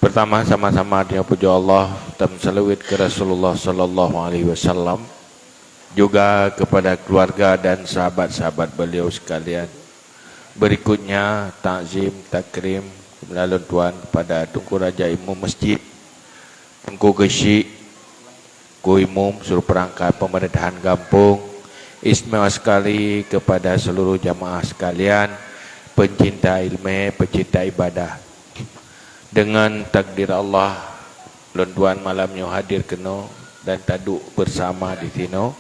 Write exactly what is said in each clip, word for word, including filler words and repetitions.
Pertama, sama-sama tanyoe pujoe Allah dan salawat keu Rasulullah sallallahu alaihi wasallam, juga kepada keluarga dan sahabat-sahabat beliau sekalian. Berikutnya, takzim, takrim, lôn tuan kepada Teungku Raja Imum Masjid, Teungku Geuchik, Teungku Imum, seluruh perangkat pemerintahan gampông, istimewa sekali kepada seluruh jamaah sekalian, pencinta ilmu, pencinta ibadah. Dengan takdir Allah, lôn tuan malam nyoe hadir keunoe dan taduek bersama di sinoe.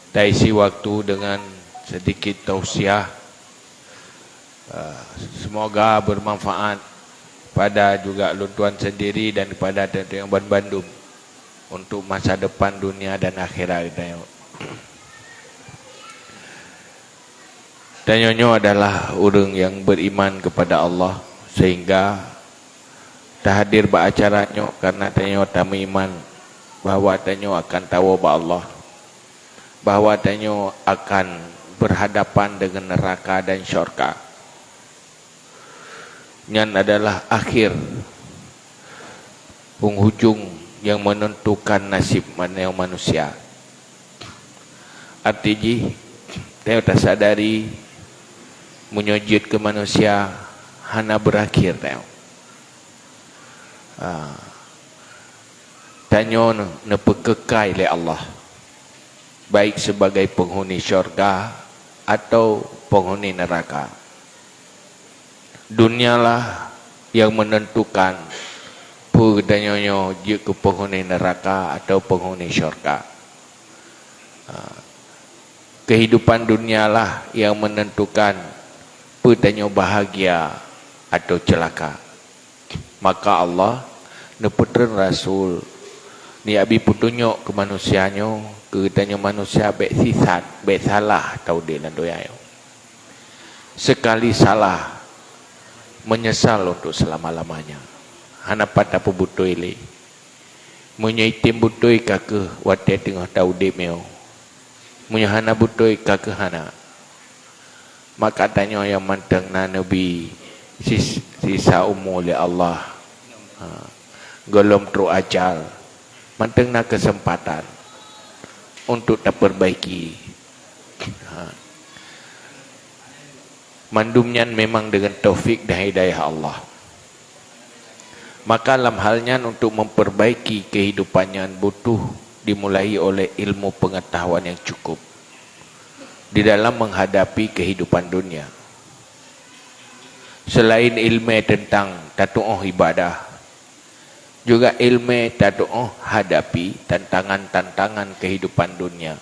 Taisi waktu dengan sedikit tausiah. Ah, semoga bermanfaat pada juga lôn tuan sendiri dan kepada teuteueng banbandum untuk masa depan dunia dan akhirat tanyoe. Tanyoe nyoe adalah ureuëng nyang beriman kepada Allah, sehingga tahadir bak acara nyoe karena tanyoe tameuiman bahwa tanyoe akan tawoe bak Allah, bahwa tanyoe akan berhadapan dengan neraka dan syurga. Nyan adalah akhir penghujung nyang menentukan nasib manusia. Arti jih, tanyoe tasadari meunyoe jeuet keu manusia hana berakhir tanyoe. Ah, tanyoe neupeukeukai lé Allah, baik sebagai penghuni syurga atau penghuni neraka. Dunialah yang menentukan peue tanyoe nyoe jeuet keu penghuni neraka atau penghuni syurga. Ha, kehidupan dunialah yang menentukan peue tanyoe bahagia atau celaka. Maka Allah neupeutreun rasul, neujak bi peutunyok keu manusia nyoe, keu geutanyoe manusia bék sisat, bék salah taudeb lam donya nyoe. Sekali salah, menyesal untuk selama-lamanya. Hana pat tapeubeutôi lé. Meunyoe item beutôi ka kheueh watée teungoh taudeb nyoe. Meunyoe hana beutôi ka kheueh hana. Maka tanyoe nyang mantong na neubi sis-, sisa umu lé Allah. Ha. Gohlom trok ajal, mantong na keuseumpatan untuk tapeurbaiki. Ha. Mandum nyan memang deungon taufik dan hidayah Allah. Maka lam hal nyan untuk memperbaiki kehidupan nyan butuh dimulai oleh ilmu pengetahuan yang cukup di dalam menghadapi kehidupan dunia. Selain ilmu tentang tatuoh ibadah, juga ilmu tatuoh hadapi tantangan-tantangan kehidupan dunia.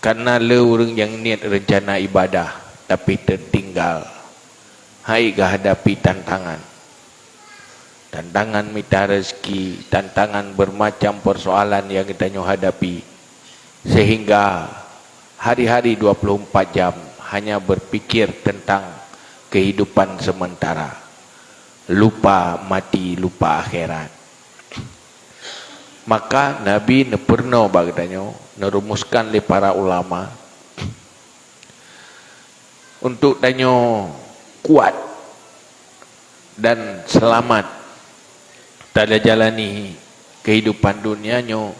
Karena le ureuëng nyang niet rencana ibadah tapi teutinggal, hai geuhadapi tantangan. Tantangan mita rezeki, tantangan bermacam persoalan nyang geutanyoe hadapi, sehingga hari-hari dua puluh empat jam hanya berpikir tentang kehidupan sementara, lupa mati, lupa akhirat. Maka Nabi neupeureunoe bak geutanyoe, neurumuskan lé para ulama, untuk tanyoe kuat dan seulamat tajalani keuhidupan donya nyoe,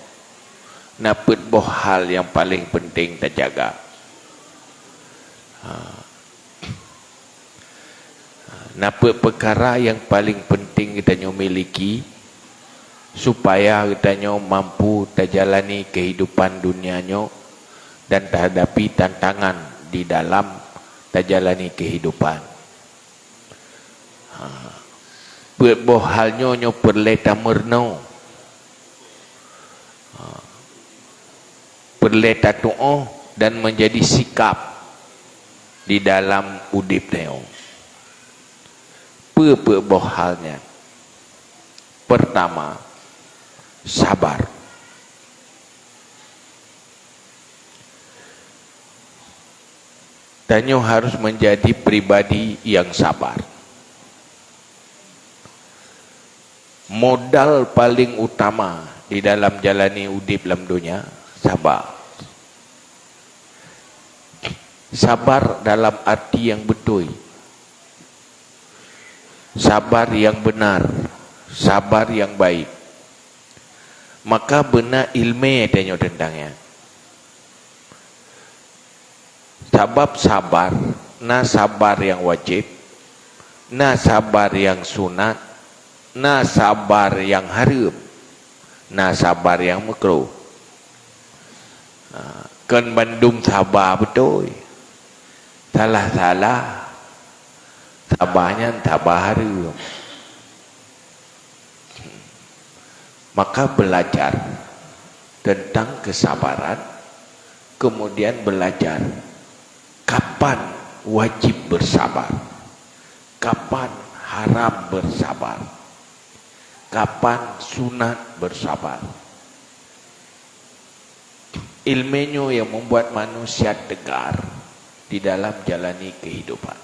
na peuet boh hal nyang paleng peunteng tajaga. Ha. Na peuet peukara nyang paleng peunteng geutanyoe miliki, supaya geutanyoe mampu tajalani keuhidupan donya nyoe dan tahadapi tantangan di dalam tajalani keuhidupan. Ha. Peuet boh hal nyoe, nyoe peureulée tameureunoe. Ha. Peureulée tatuoh dan meunjadi sikab di dalam udeb tanyoe. Peue-peue boh hal nyan? Pertama, sabar. Tanyoe harus menjadi pribadi yang sabar. Modal paling utama di dalam jalani udeb lam donya, sabar. Sabar dalam arti yang beutôi. sabar yang benar, sabar yang baik. Maka beuna ilmé tanyoe teuntang nyan. Sabab sabar, na sabar nyang wajéb, na sabar nyang sunat, na sabar nyang hareuem, na sabar nyang meukruh. Ha, kon bandum saba beutôi. Salah-salah, saba nyan saba hareuem. Maka belajar tentang kesabaran, kemudian belajar kapan wajib bersabar, kapan haram bersabar, kapan sunat bersabar. Ilmu nyoe yang membuat manusia tegar di dalam jalani kehidupan.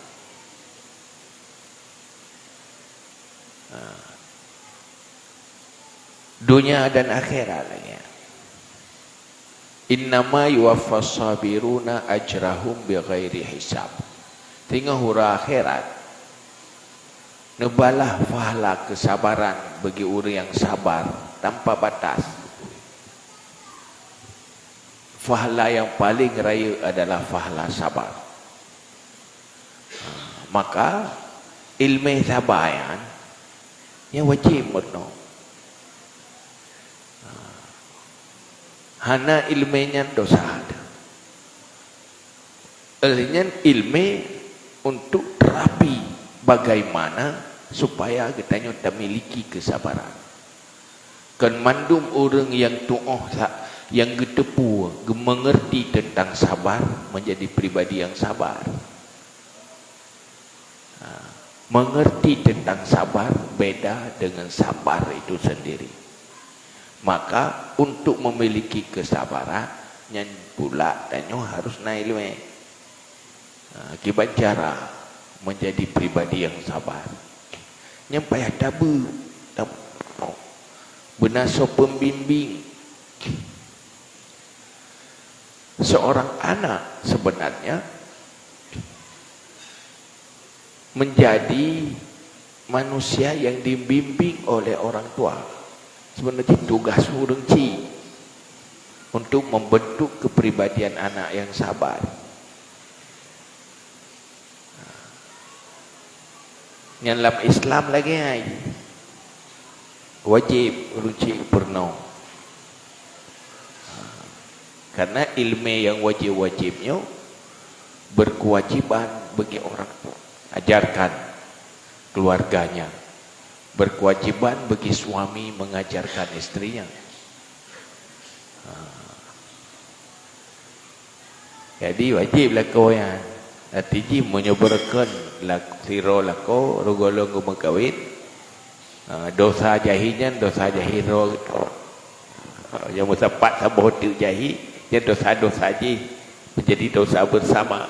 Nah, dunia dan akhirat lagi. Innama yuwaffas sabiruna ajrahum bighairi hisab. Teungoh uroe akhirat, neubalah pahala kesabaran bagi ureuëng nyang sabar tanpa batas. Pahala yang paling raya adalah pahala sabar. Maka, ilmu sabar nyan, nyan wajéb meurunoe. Hana ilmu nyan dosa. Oleh nyan ilmu untuk terapi bagaimana supaya geutanyoe tamiliki kesabaran. Kon mandum ureuëng nyang tuoh sa-, nyang geuteupeue, geumeungerti teuntang sabar, menjadi pribadi nyang sabar. Ha, mengerti tentang sabar beda dengan sabar itu sendiri. Maka, untuk memiliki kesabaran, nyan pula tanyoe harus na ilmu. Ha, kiban cara menjadi pribadi yang sabar. Nyang payah tabu, tab-, beunasoe pembimbing. Seorang anak sebenarnya menjadi manusia yang dibimbing oleh orang tua. Sebenarnya tugas ureuëng cik untuk membentuk kepribadian anak yang sabar. Nyan lam Islam lagée nyan. Wajéb ureuëng cik peurunoe. Karena ilmu nyang wajéb-wajéb nyoe berkewajiban bagi orang tua. Ajarkan keluarganya. Berkewajiban bagi suami mengajarkan istrinya. Ha. Jadi, wajéb lakoe nyan. Arti jih, meunyoe beureukan lak-, sidroe lakoe, rot gohlom geumeukawen, ha, dosa jih nyan, dosa jih droe. Ha, nyang meusapat saboh teuk jih, nyan dosa-dosa jih menjadi dosa bersama.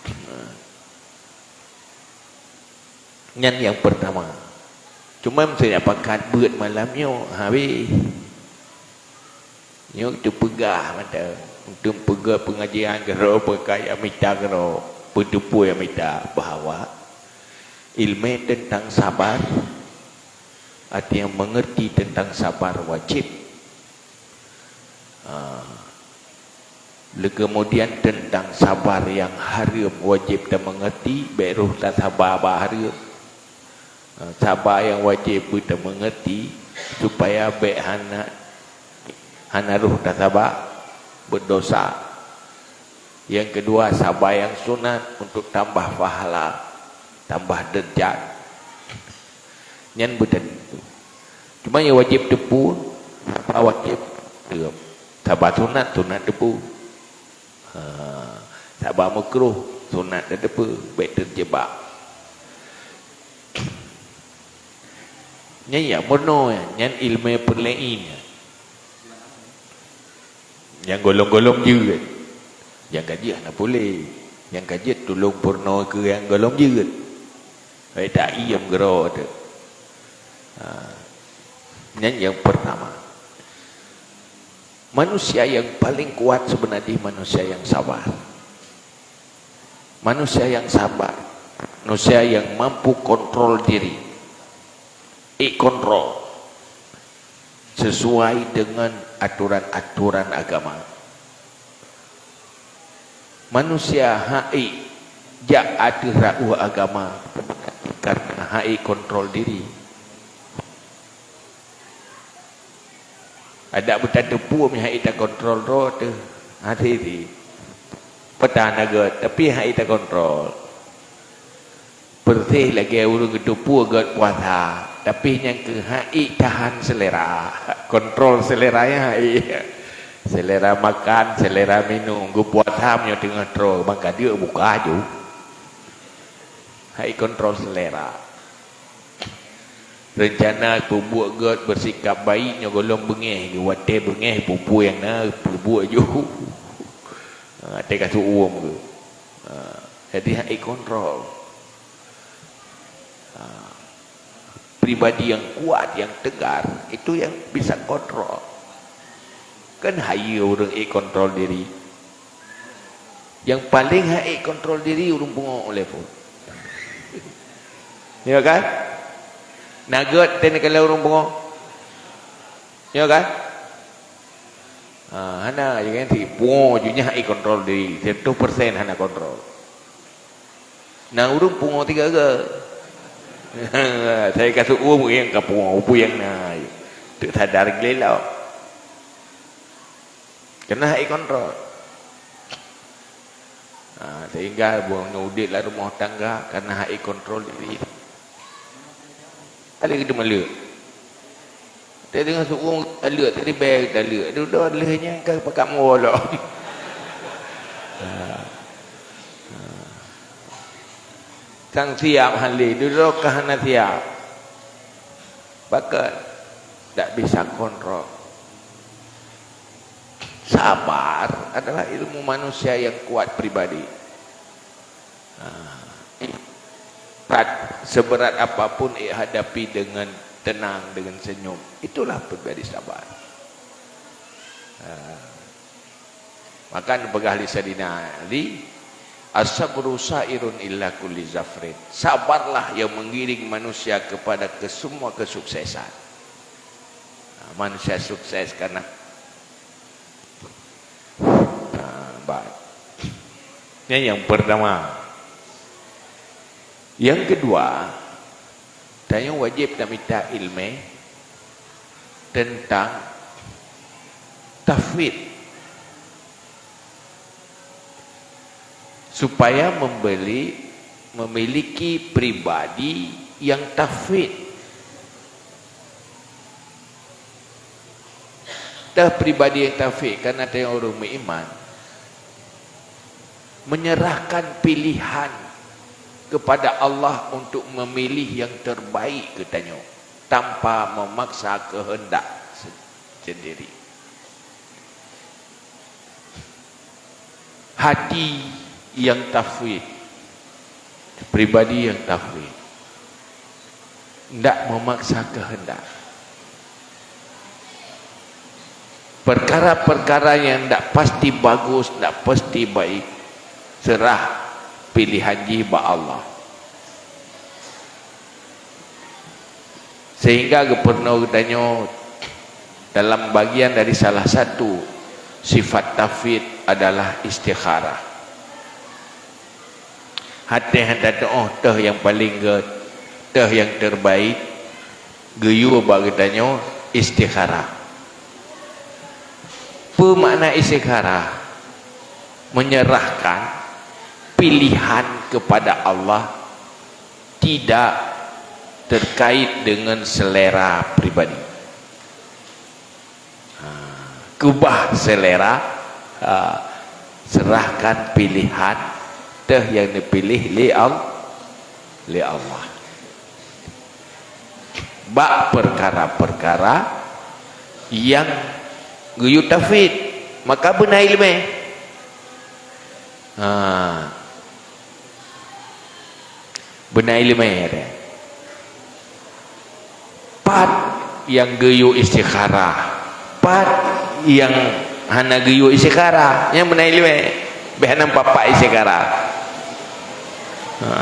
Ha. Nyan nyang pertama. Cuma meuseuti pakat beuet malam nyoe, habéh. Nyoe teupeugah mantong. Untuk peugah pengajian keudroe, peukai nyang mita keudroe, peuteupeue nyang mita bahwa ilmu tentang sabar, artinya mengerti tentang sabar wajib. Ah. Lé keumudian teuntang sabar nyang hareuem wajéb tameungeurti, bék roh tasaba bak hareuem. Saba nyang wajéb beutameungeurti, supaya bék hana, hana roh tasaba, beudosa. Nyang keudua, saba nyang sunat untuk tambah pahala, tambah deurajat. Nyan beuteuntu. Cuma nyang wajéb teupeu, saba wajéb, saba sunat, sunat teupeu. Ha, saba meukruh, sunat teupeu, bék teujeubak. Nyan nyang meurunoe, nyan ileumèe peurlaén. Nyang gohlom-gohlom jeuet. Nyang ka jeuet hana puléh. Nyang ka jeuet tulông peurunoe keu nyang gohlom jeuet. Hai ta iem keudroe teuh. Ha. Nyan nyang peurtama. Manusia nyang paleng kuat seubeuna jih manusia nyang sabar. Manusia nyang sabar. Manusia yang mampu kontrol diri. Ék kontrol sesuai dengan aturan-aturan agama. Manusia han ék jak ateueh rot agama karena han ék kontrol diri. Adak beutateupeue meuhan han ék takontrol droe teuh. Hati-hati. Peue tan na gét, tapi han ék takontrol. Persis lagée ureuëng geuteupeue gét puasa, tapi nyang keuh han ék tahan selera. Kontrol selera nyan han ék. Selera makan, selera minum. Geupuasa meunyoe teungoh troe, ban ka deuk buka ju. Han ék kontrol selera. Reuncana peubuet gét beusikap baik nyoe gohlom beungéh geuh, watée beungéh peue-peue nyang na peubuet ju. Ha, teuka seuuem geuh. Ha, jadi han ék kontrol. Ha, pribadi yang kuat, yang tegar, itu yang bisa kontrol. Kan hayeue ureuëng ék kontrol diri. Nyang paleng han ék kontrol diri ureuëng pungo ulée phon. Ya kan? Na gét teuh kala ureuëng pungo. Ya kan? Ha, hana, jadi kan si pungo ju nyan han ék kontrol diri, seratus persen hana kontrol. Na ureuëng pungo tiga-tiga. Saya ka seuuem nyang ka pungo, peue nyang na. Teuk sadar geulélok. Keunae han ék kontrol. Ha, sehingga bunoe udeb lam rumoh tangga keunae han ék kontrol diri. Ada kita maleuek. Tadi dengan sukung taleuek, tadi bayar taleuek. Dudoe lheueh nyan ka pakat meuwolok. Ha. Ha. Sang siap hali, dudoe ka hana siap. Pakat tak bisa kontrol. Sabar adalah ilmu manusia yang kuat pribadi. Ha. Berat, seberat apapun, eh, hadapi dengan tenang, dengan senyum. Itulah pribadi sabar. Ha. Maka peugah lé Saidina Ali, "As-sabru sa'irun ila kulli zafrin." Sabarlah yang mengiring manusia kepada kesemua kesuksesan. Ha, manusia sukses karena Ha, baik. Nyan nyang pertama. Nyang keudua, tanyoe wajéb tamita iéleumé teuntang tafwid, supaya membeli, memiliki pribadi yang tafwid. Teuh pribadi nyang tafwid, karena tanyoe ureuëng meuiman, menyerahkan pilihan kepada Allah untuk memilih yang terbaik geutanyoe, tanpa memaksa kehendak se-, sendiri. Hati yang tafwid, pribadi yang tafwid, ndak memaksa kehendak. Perkara-perkara yang ndak pasti bagus, ndak pasti baik, serah pilihan jih bak Allah. Sehingga geupeureunoe geutanyoe dalam bagian dari salah satu sifat tafwid adalah istikharah. Hati hana teu'oh teuh nyang paleng gét, teuh nyang terbaik, geuyue bak geutanyoe istikharah. Peue makna istikharah? Menyerahkan pilihan kepada Allah tidak terkait dengan selera pribadi. Ha, keubah selera, ha, serahkan pilihan teuh nyang neupiléh lé Al-, lé Allah. Bak peukara-peukara nyang geuyue tafwid, maka beuna iéleumé. Ha. Beuna iéleumé, ya. Pat nyang geuyue istikharah, pat nyang hana geuyue istikharah, nyan beuna iéleumé. Bék hana papak istikharah. Ha.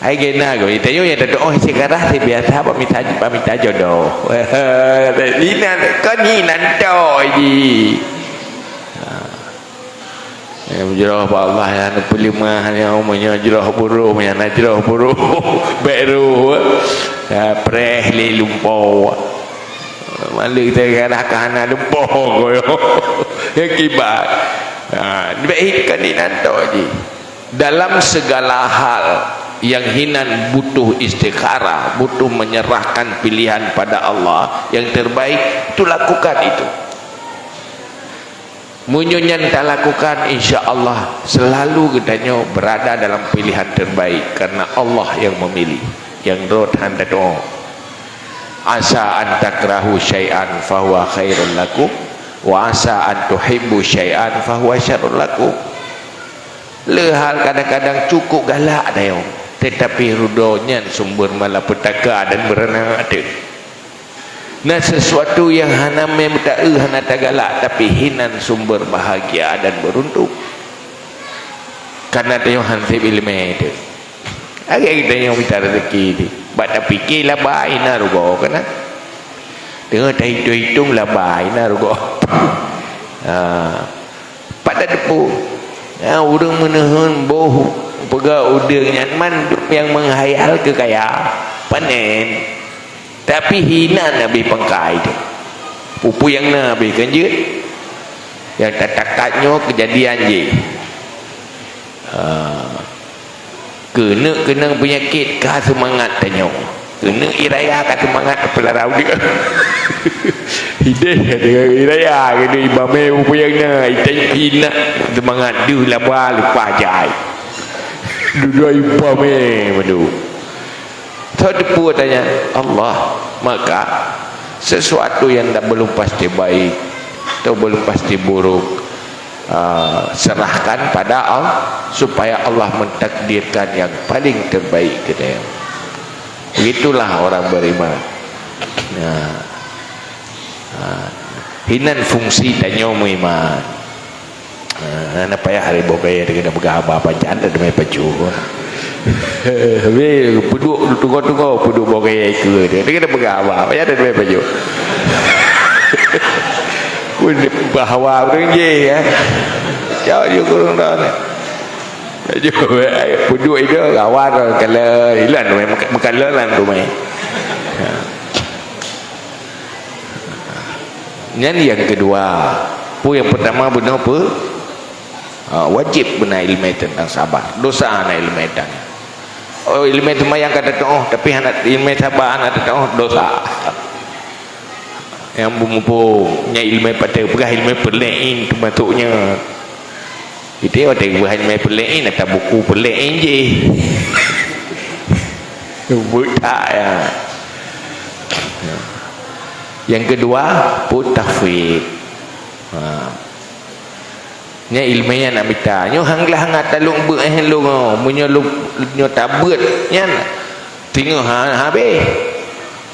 Hai gena go, tanyoe nyang teudoh istikharah si biasa bak mita, bak mita jodoh. Inan, kon inan to ji. Ha. Ya, jroh bak Allah ya, na peulimah ya, umanya jroh burung ya, na jroh burung. Bek ru. Ya, preh lé lumpo. Malu kita kadang ka hana lumpo ko yo. Ya kibat. Ha, bek hit kon inan to ji. Dalam segala hal yang hinan butuh istikharah, butuh menyerahkan pilihan pada Allah yang terbaik, itu lakukan itu. Meunyoe nyan talakukan, insya Allah selalu geutanyoe berada dalam pilihan terbaik karena Allah yang memilih, yang rot hana teudoh. Asa an takrahu syai'an fahuwa khairul lakum, wa asa an tuhibbu syai'an fahuwa syarrul lakum. Le hal kadang-kadang cukup galak dayong, tetapi ridho nyan sumber malapetaka dan beureunak teuh. Na sesuatu yang hana mé meuta-eu hana tagalak, tapi hinan sumber bahagia dan beruntung. Karena tanyoe han seb ileumé teuh. Lagée tanyoe mita rezeki teuh. Bak tapike laba hina rugoe keunan. Teungoh tahitung-hitung laba hina rugoe. Ha. Pat tateupeue? Ya, ureuëng meuneuheun boh peugah udeueng nyan mandum nyang meuhayal keu kaya. Panen. Tapi hinan habéh pangkai teuh. Peue-peue nyang na habéh kan jeuet. Nyang tatakat nyoe keujadian jih. Ha. Keuneuk keunong peunyakét ka seumangat tanyoe. Keuneuk ie raya ka seumangat peulara udeueng. Hideh ka deungon ie raya, keuneuk ié bamé peue nyang na, itai inak seumangat deuh laba leupah jai. Dudoe ié bamé mandum. Soe teupeu tanya? Allah. Maka, sesuatu yang dah belum pasti baik atau belum pasti buruk, ah, serahkan pada Allah, supaya Allah mentakdirkan yang paling terbaik keu tanyoe. Begitulah orang beriman. Nah, ah, hinan fungsi tanyoe meuiman. Ah, hana payah ribot gaya, dia kena peugah haba panjang, dia demi pacu. Weh, peuduek tunggu-tunggu, peuduek bot gaya ikeu dia. Dia kena peugah haba, payah dia demi pacu. Pun bahwa ureuëng je, ya. Jauh je kurang dah ni. Pacu, eh, peuduek itu, kawan, kalau ilan, meukalan lan tu mai. Ha. Nyan nyang keudua. Peue nyang peurtama bunoe peue? Ha, wajéb beuna iéleumé teuntang sabar. Dosa hana iéleumé teuntang. Oh, iéleumé seumayang ka teutuoh, tapi hana iéleumé sabar hana teutuoh, dosa. Nyang beumuphom, nyan iéleumé patéh, peugah iéleumé peureulée in teumasok nyan. Itu watée geubahan mé peureulée in, ata buku peureulée in jih. Buet that, ya. Nyang keudua, peue tahfidz. Ha. Nyan iéleumé nyan nak mita. Nyoe han glah ngat talôn beuet eh lôn, oh. Meunyoe lôn, nyoe tabeuet nyan, teungoh ha, habéh.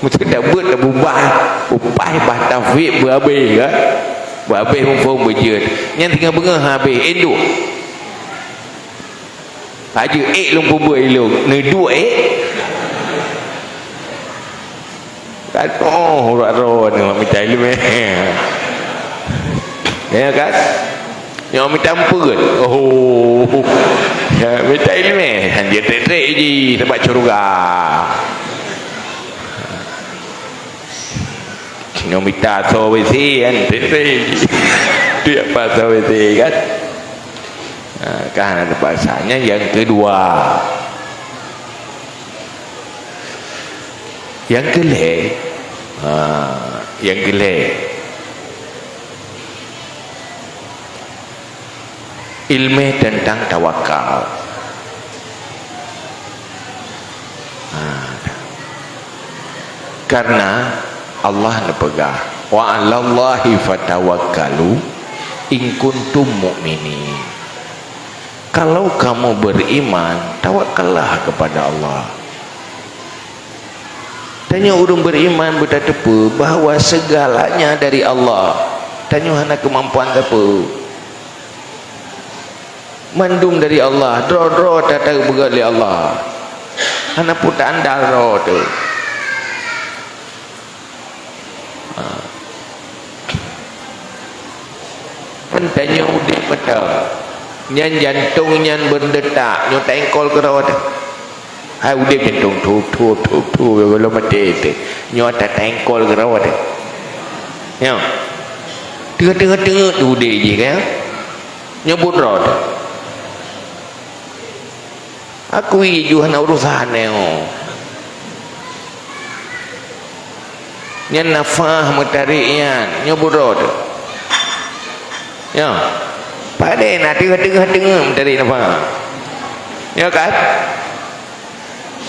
Meuteuk tabeuet tabubah, ubah bah tahfidz beuhabéh, kan? Beuhabéh muphom beujeuet. Nyan teungoh beungoh habéh, ék duek. Laju ék lôn peubuet ilôn, neuduek ék. Kan, oh, urat roh ni mita iéleumé. Ya kan? Nyoe mita ampeuen. Oh. Ya, mita iéleumé. Han jeuet trek-trek jih, sabab syeuruga. Nyoe mita asoe W C kan, trek-trek jih. Tu nyang asoe W C kan. Ha, kan ada bahasanya yang kedua. Yang kelhée, ha, yang kelhée. Iéleumé teuntang tawakal. Ha. Karena Allah neupeugah, "Wa 'alallahi fatawakkalu in kuntum mu'minin." Kalau kamu beriman, tawakallah kepada Allah. Tanyoe ureuëng beriman beutateupeue bahwa segalanya dari Allah. Tanyoe hana keumampuan sapeue. Mandum dari Allah, droe-droe tapeugöt lé Allah. Hana peue taandal droe teuh. Ha. Kan tanyoe udeb mantong. Nyan jantong nyan beureudetak, nyoe taengkol keudroe teuh. Hai udeb jantong, thup, thup, thup, thup, ya Allah maté teuh. Nyoe ata taengkol keudroe teuh. Nyoe. Teungeut-teungeut udeb jih kan. Nyoe buet droe teuh. Akui ju hana urusan nyoe. Nyan nafah meutarek nyan, nyoe buet droe teuh. Nyoe. Padahai na teungoh-teungoh meutarek nafah. Nyoe kan?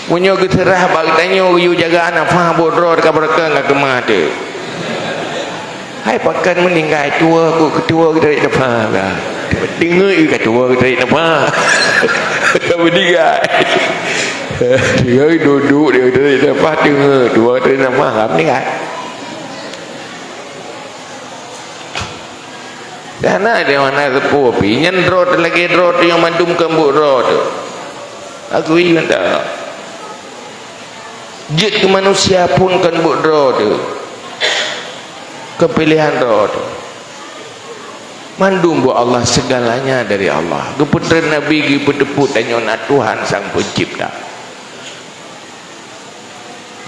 Meunyoe geuseurah bak geutanyoe geuyue jaga nafah buet droe teuh ka beureukah ngon keumah teuh. Hai pakan meuninggai tuwo ku keutuwo geutarek teuma ka. Deungoe ka tuwo geutarek teuma. Ka meuninggai. Deungoe duek-duek dia geutarek teuma, deungoe tuwo geutarek teuma ka meuninggai. Kana dia mana seupôt pi nyan droe teuh lagèe droe teuh nyang mandum keu buet droe teuh. Aku ingat tak? Jeuet keu manusia pun kon buet droe teuh. Keupiléhan droe teuh. Mandum buet Allah, segalanya dari Allah. Geupeutren Nabi geupeuteupeue tanyoe na Tuhan Sang Pencipta.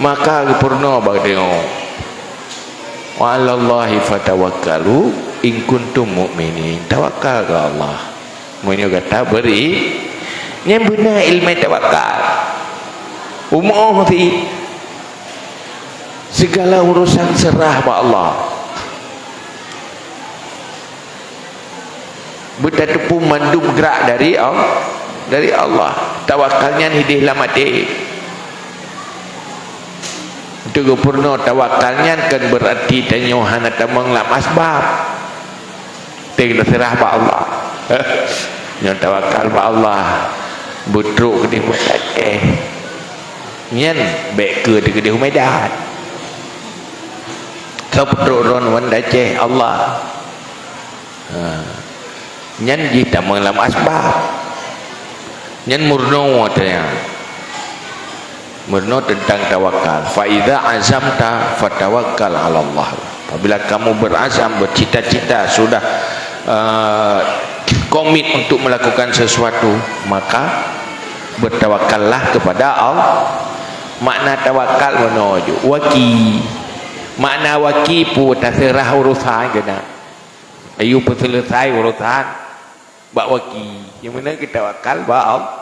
Maka geupeurunoe bak tanyoe, "Wa 'alallahi fatawakkalu in kuntum mu'minin." Tawakal keu Allah. Meunyoe gata beri, nyan beuna ileumèe tawakal. Umoe si, segala urusan serah bak Allah. Beutateupeue mandum grak dari Al-, dari Allah. Tawakal nyan hideh lam até. Untuk geupeurunoe tawakal nyan kan beurati tanyoe hana tamong lam asbab. Teuseurah bak Allah. Nyoe tawakal bak Allah. Beutrok keudeh Banda Aceh. Nyan bèk keu teukeudeh u Medan. Soe peutrok droen Banda Aceh? Allah. Ha. Nyan jih tamong lam asbab. Nyan meurunoe teuh nyan. Meurunoe teuntang tawakal. "Fa idza azamta fatawakkal 'alallah." Apabila kamu berazam, bercita-cita, sudah, eh, komit untuk melakukan sesuatu, maka bertawakallah kepada Allah. Makna tawakal meunoe ju. Waki. Makna waki peue? Taseurah urusan keunan. Ayue peuseuleusai urusan bak waki. Nyang meunan geutawakal bak Allah.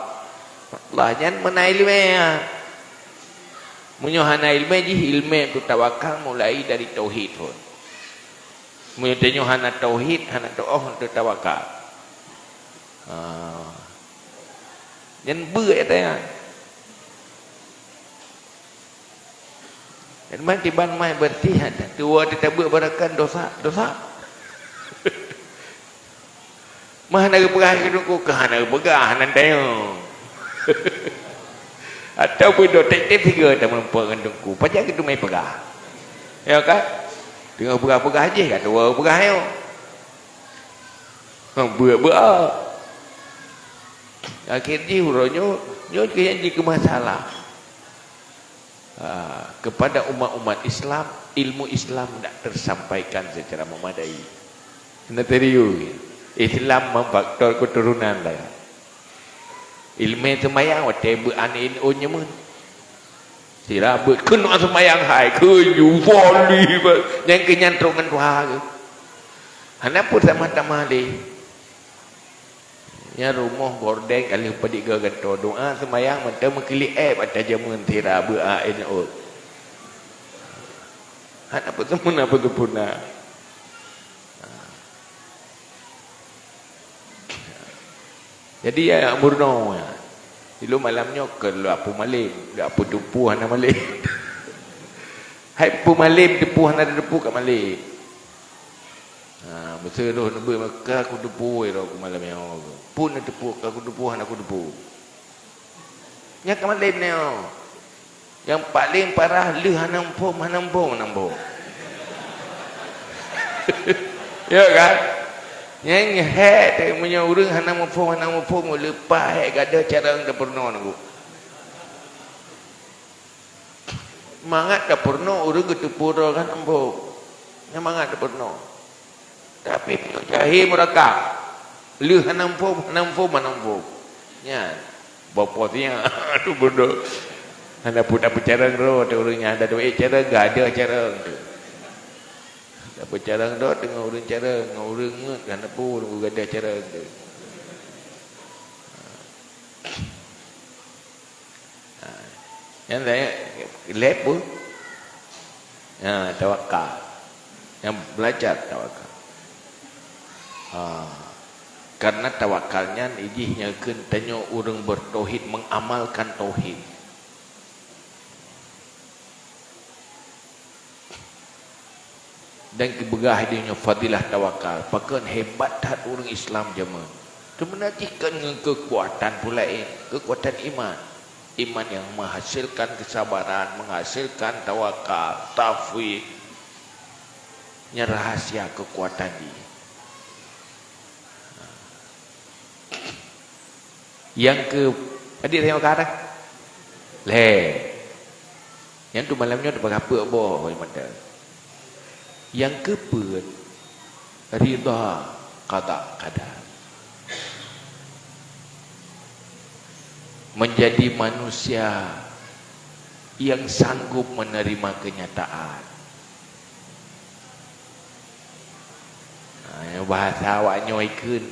Allah nyan meunan ileumèe, ha. Meunyoe hana ileumèe jih, ileumèe untuk tawakal mulai dari tauhid phon. Meunyoe tanyoe hana tauhid, hana teu'oh untuk tawakal. Ha. Nyan beuet nyan. Dan man kiban mai beureuti, tuwo teutabeuet barakan dosa, dosa. Mah hana geupeugah keu teungku, ka hana geupeugah, hana tanyoe. Ataupun dok tiep-tiep sigoe tameurumpok ngon teungku, pajan keuteumé peugah. Ya kan? Teungoh peugah-peugah jih, ka tuwo peugah nyoe. Ha, beuet-beuet. Akhé jih uroe nyoe, nyoe keuh nyang jikeu masalah. Ah, kepada umat-umat Islam, ilmu Islam tidak tersampaikan secara memadai. Hana serius. Islam memfaktor keturunan lah. Ileumèe seumayang watèe beuet aneuk inong nyoe meunan. Sira beuet keunoe seumayang hai keu ju voli. Nyang keu nyan trok ngon tuha keu. Hana peue sama-sama lé. Nyan rumoh gorden ka lheueh padit goe gantoe, doa seumayang mantong meukeuliek bak tajameun sira beuet aneuk inong. Hana peue sempurna, peue sempurna. Jadi, ya, meurunoe. Ilôn malam nyoe keu lôn apui malem, lôn apui teupeu hana malem. Hai peue malem, teupeu hana teupeu ka malem. Ha, meuseuh roh neubeuet meuka kuteupeu roh ku malam nyoe. Pun neuteupeue ka kuteupeu hana kuteupeu. Nyan ka malem nyoe. Nyang paleng parah lheueh hana muphom, hana muphom, hana muphom. Ya kan? Nyang hék teuh meunyoe ureuëng hana muphom, hana muphom, leupah hék gadoh cara nyang tapeurunoe nangku. Mangat tapeurunoe ureuëng geuteupeue droe hana muphom. Nyan mangat tapeurunoe. Tapi meunyoe jahé meurakab, lheueh hana muphom, hana muphom, hana muphom. Nyan, boh po siat tu beudôh. Hana peue tapeucarông droe teuh ureuëng nyan, hana duek carông, gadôh carông teuh. Tapeucarông droe teungoh ureuëng carông, ngon ureuëng ngeut hana peue, nunggu gadôh carông teuh. Ha, nyan lhèe, lhèe peue? Ha, tawakal. Nyang belajar tawakal. Ha, karena tawakal nyan ijih nyan kheun tanyoe ureuëng bertauhid, mengamalkan tauhid. Dan geupeugah di nyoe fadilah tawakal, pakon hebat that ureuëng Islam jameun. Teuma jih kon ngon keukuatan peue laén, keukuatan iman. Iman nyang menghasilkan kesabaran, menghasilkan tawakal, tafwid. Nyan rahsia keukuatan jih. Nyang keu, adik tanyong ka dah? Lhèe. Nyan tu malam nyoe teupeugah peuet boh, hai mantong. Nyang keupeuet, ridha qada qadar. Menjadi manusia yang sanggup menerima kenyataan. Ha, bahasa awak nyoe ikheun,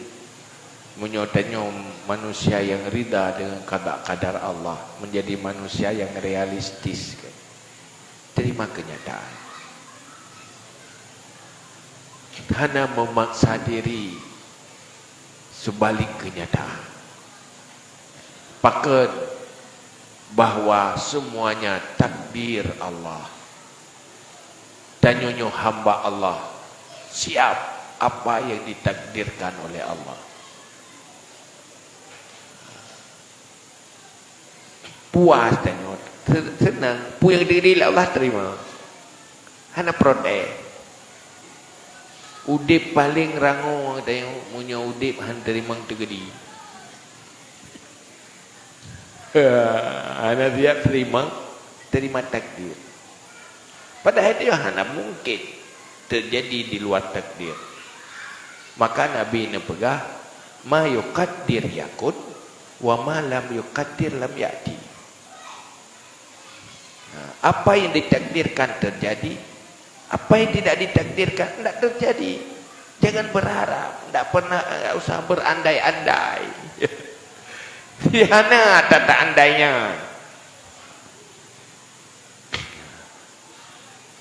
meunyoe tanyoe manusia yang rida dengan qada qadar Allah, menjadi manusia yang realistis, kan? Terima kenyataan. Hana memaksa diri, seubalik kenyataan. Pakon bahwa semuanya takdir Allah. Tanyoe nyoe hamba Allah, siap apa yang ditakdirkan oleh Allah. Puas tanyoe, se-, seunang. Peue nyang geuteukeudi lé Allah, terima. Hana protes. Udeb paleng rangoe tanyoe meunyoe udeb han teurimong teukeudi. Hana siap teurimong, terima takdir. Padahai nyoe hana mungken teujadi di luwa takdir. Maka Nabi neupeugah, "Ma yuqaddir yakun, wa ma lam yuqaddir lam ya'ti." Nah, apa yang ditakdirkan terjadi, apa yang tidak ditakdirkan tidak terjadi. Jangan berharap, tidak pernah, tidak usah berandai-andai. Hana tata andainya.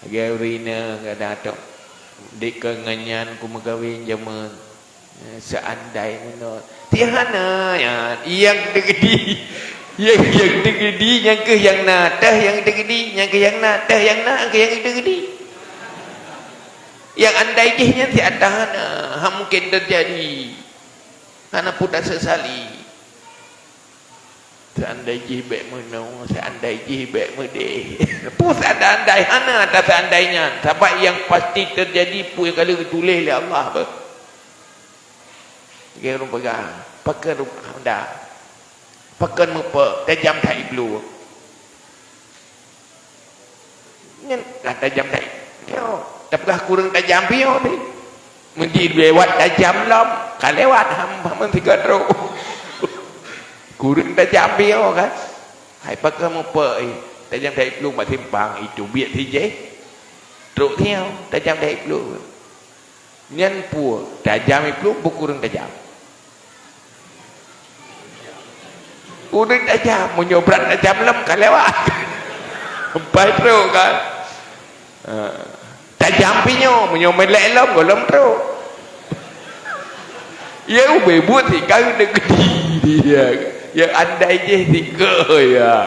Lagèe ureueng inong kadang tok, "Dek, keu ngon nyan kumeukawen jameun, eh, seandai meunoe." Tiep hana nyan, nyang teukeudi. Nyang, nyang teukeudi, nyang keuh nyang na. Teuh nyang teukeudi, nyang keuh nyang na. Teuh nyang na, keuh nyang teukeudi. Nyang andai jih nyan siat hana, hana mungken teujadi. Hana peue tasesali. Seandai jih bèk meunoe, seandai jih bèk meudeh. Peue seandai-andai, hana ata seandai nyan. Sabab nyang pasti teujadi peue nyang ka lheueh geutuléh lé Allah beuh. Lagèe ureueng peugah, pakon rumoh anda, pakon meupeuk, tajam that i plueng. Nyan ka tajam that. Yo, tapeugah kureueng tajam pih yo teuh. Meunyoe lewat tajam lom, ka lewat ham, ham sigoe trok. Kureueng tajam pih yo kan. Hai pakon meupeuk, eh, tajam that i plueng bak simpang, itu biet sijeh. Trok siat, tajam that i plueng. Nyan peue, tajam i plueng peue kureueng tajam? Kureueng tajam, meunyoe brat tajam lom ka lewat. Pai trok kan. Ha. Tajam pih nyoe, meunyoe meulek lom, gohlom trok. Ya ubé buet sikaru teukeudi dia. Ya andai jih sikaru ya.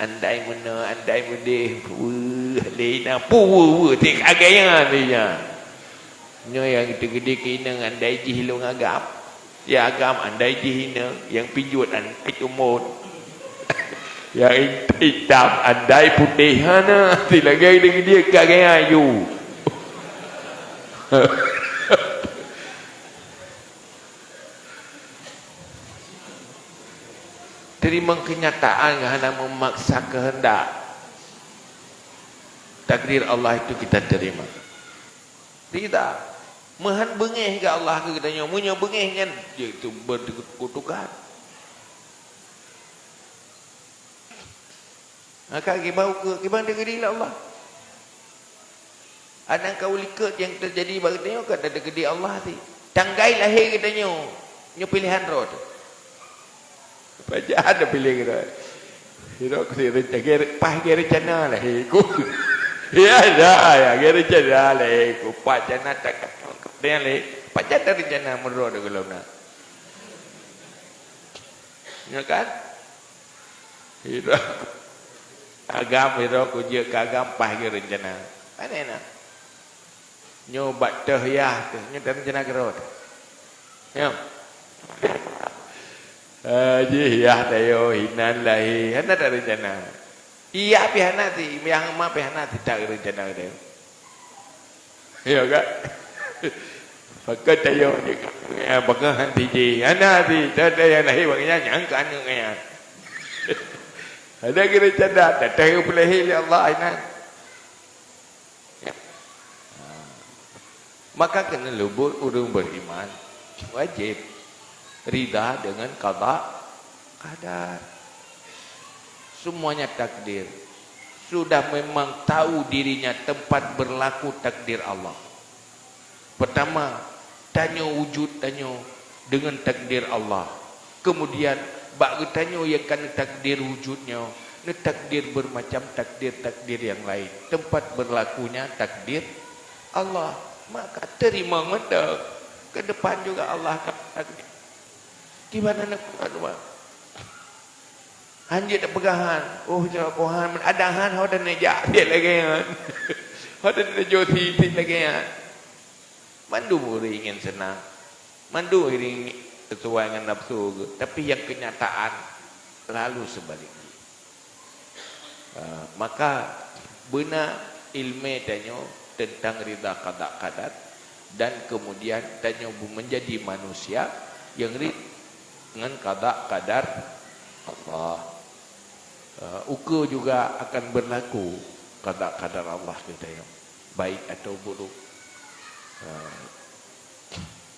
Andai meunoe, andai meudeh, weueh, lé na, pu, weueh, weueh, tik agam nyan lé nyan. Nyoe nyang teukeudi keu inong andai jih lôn agam. Ya agam andai jih inong, nyang pijuet andai umon. Nyang itam andai putéh hana, ti lagèe teukeudi keu agam nyan yu. Terima kenyataan, hana memaksa kehendak. Takdir Allah itu kita terima. Rida. Meuhan beungéh keu Allah keu geutanyoe. Meunyoe beungéh nyan, ya itu berkutukan. Maka kiban ukeue, kiban takdir Allah. Adak ka u likot nyang teujadi bak geutanyoe ka takdir Allah ti. Tanggai lahé geutanyoe, nyoe piléhan droe teuh. Pajan ada piléh droe. Sidroe keu sidroe, pajan rencana lahé ku. Ya, ya, ya, rencana lahé ku. Pajan ada ka, ka, ka, lahé. Pajan ada rencana meudroe di golom na. Ya kan? Sidroe agam, sidroe kujeuet keu agam, paih geurencana. Pane na? Nyoe bak teuh yah teuh, nyoe teurencana keudroe teuh. Nyoe. Eh, jih yah tayoe, inan lahé, hana teurencana. Iya pih hana ti, nyang ma pih hana ti teurencana keudroe. Ya kan? Maka tayoe je, ya, bagaih hana ti jih. Hana ti, dah, dah nyang lahé bak nyan, nyang keu aneuk nyan. Ada kira cerdas, dah, dah geupeulahé lé Allah inan. Maka keuneulheueh buet ureuëng beriman wajib rida dengan qada qadar. Semuanya takdir. Sudah memang tahu dirinya tempat berlaku takdir Allah. Pertama, tanyoe wujud tanyoe dengan takdir Allah. Kemudian, bak geutanyoe nyang ka neutakdir wujud nyoe, neutakdir bermacam takdir-takdir nyang laén. Tempat berlakunya takdir Allah. Maka terima mantap. Ke depan juga Allah akan takdir. Di mana nak buat, Mak? Hanjeuet peugah han. Oh, cara Tuhan, ada han, ho dan neujak, dia lagi han. Ho dan neujok si, si lagi han. Mandum ureuëng ingin senang. Mandum ureuëng ingin sesuai dengan nafsu, tapi yang kenyataan lalu sebaliknya. Ah, maka beuna ilmu tanyoe tentang rida qada qadar dan kemudian tanyoe menjadi manusia yang ri-, dengan qada qadar Allah. Ah, ukeue juga akan berlaku qada qadar Allah keu tanyoe, baik atau buruk. Ah,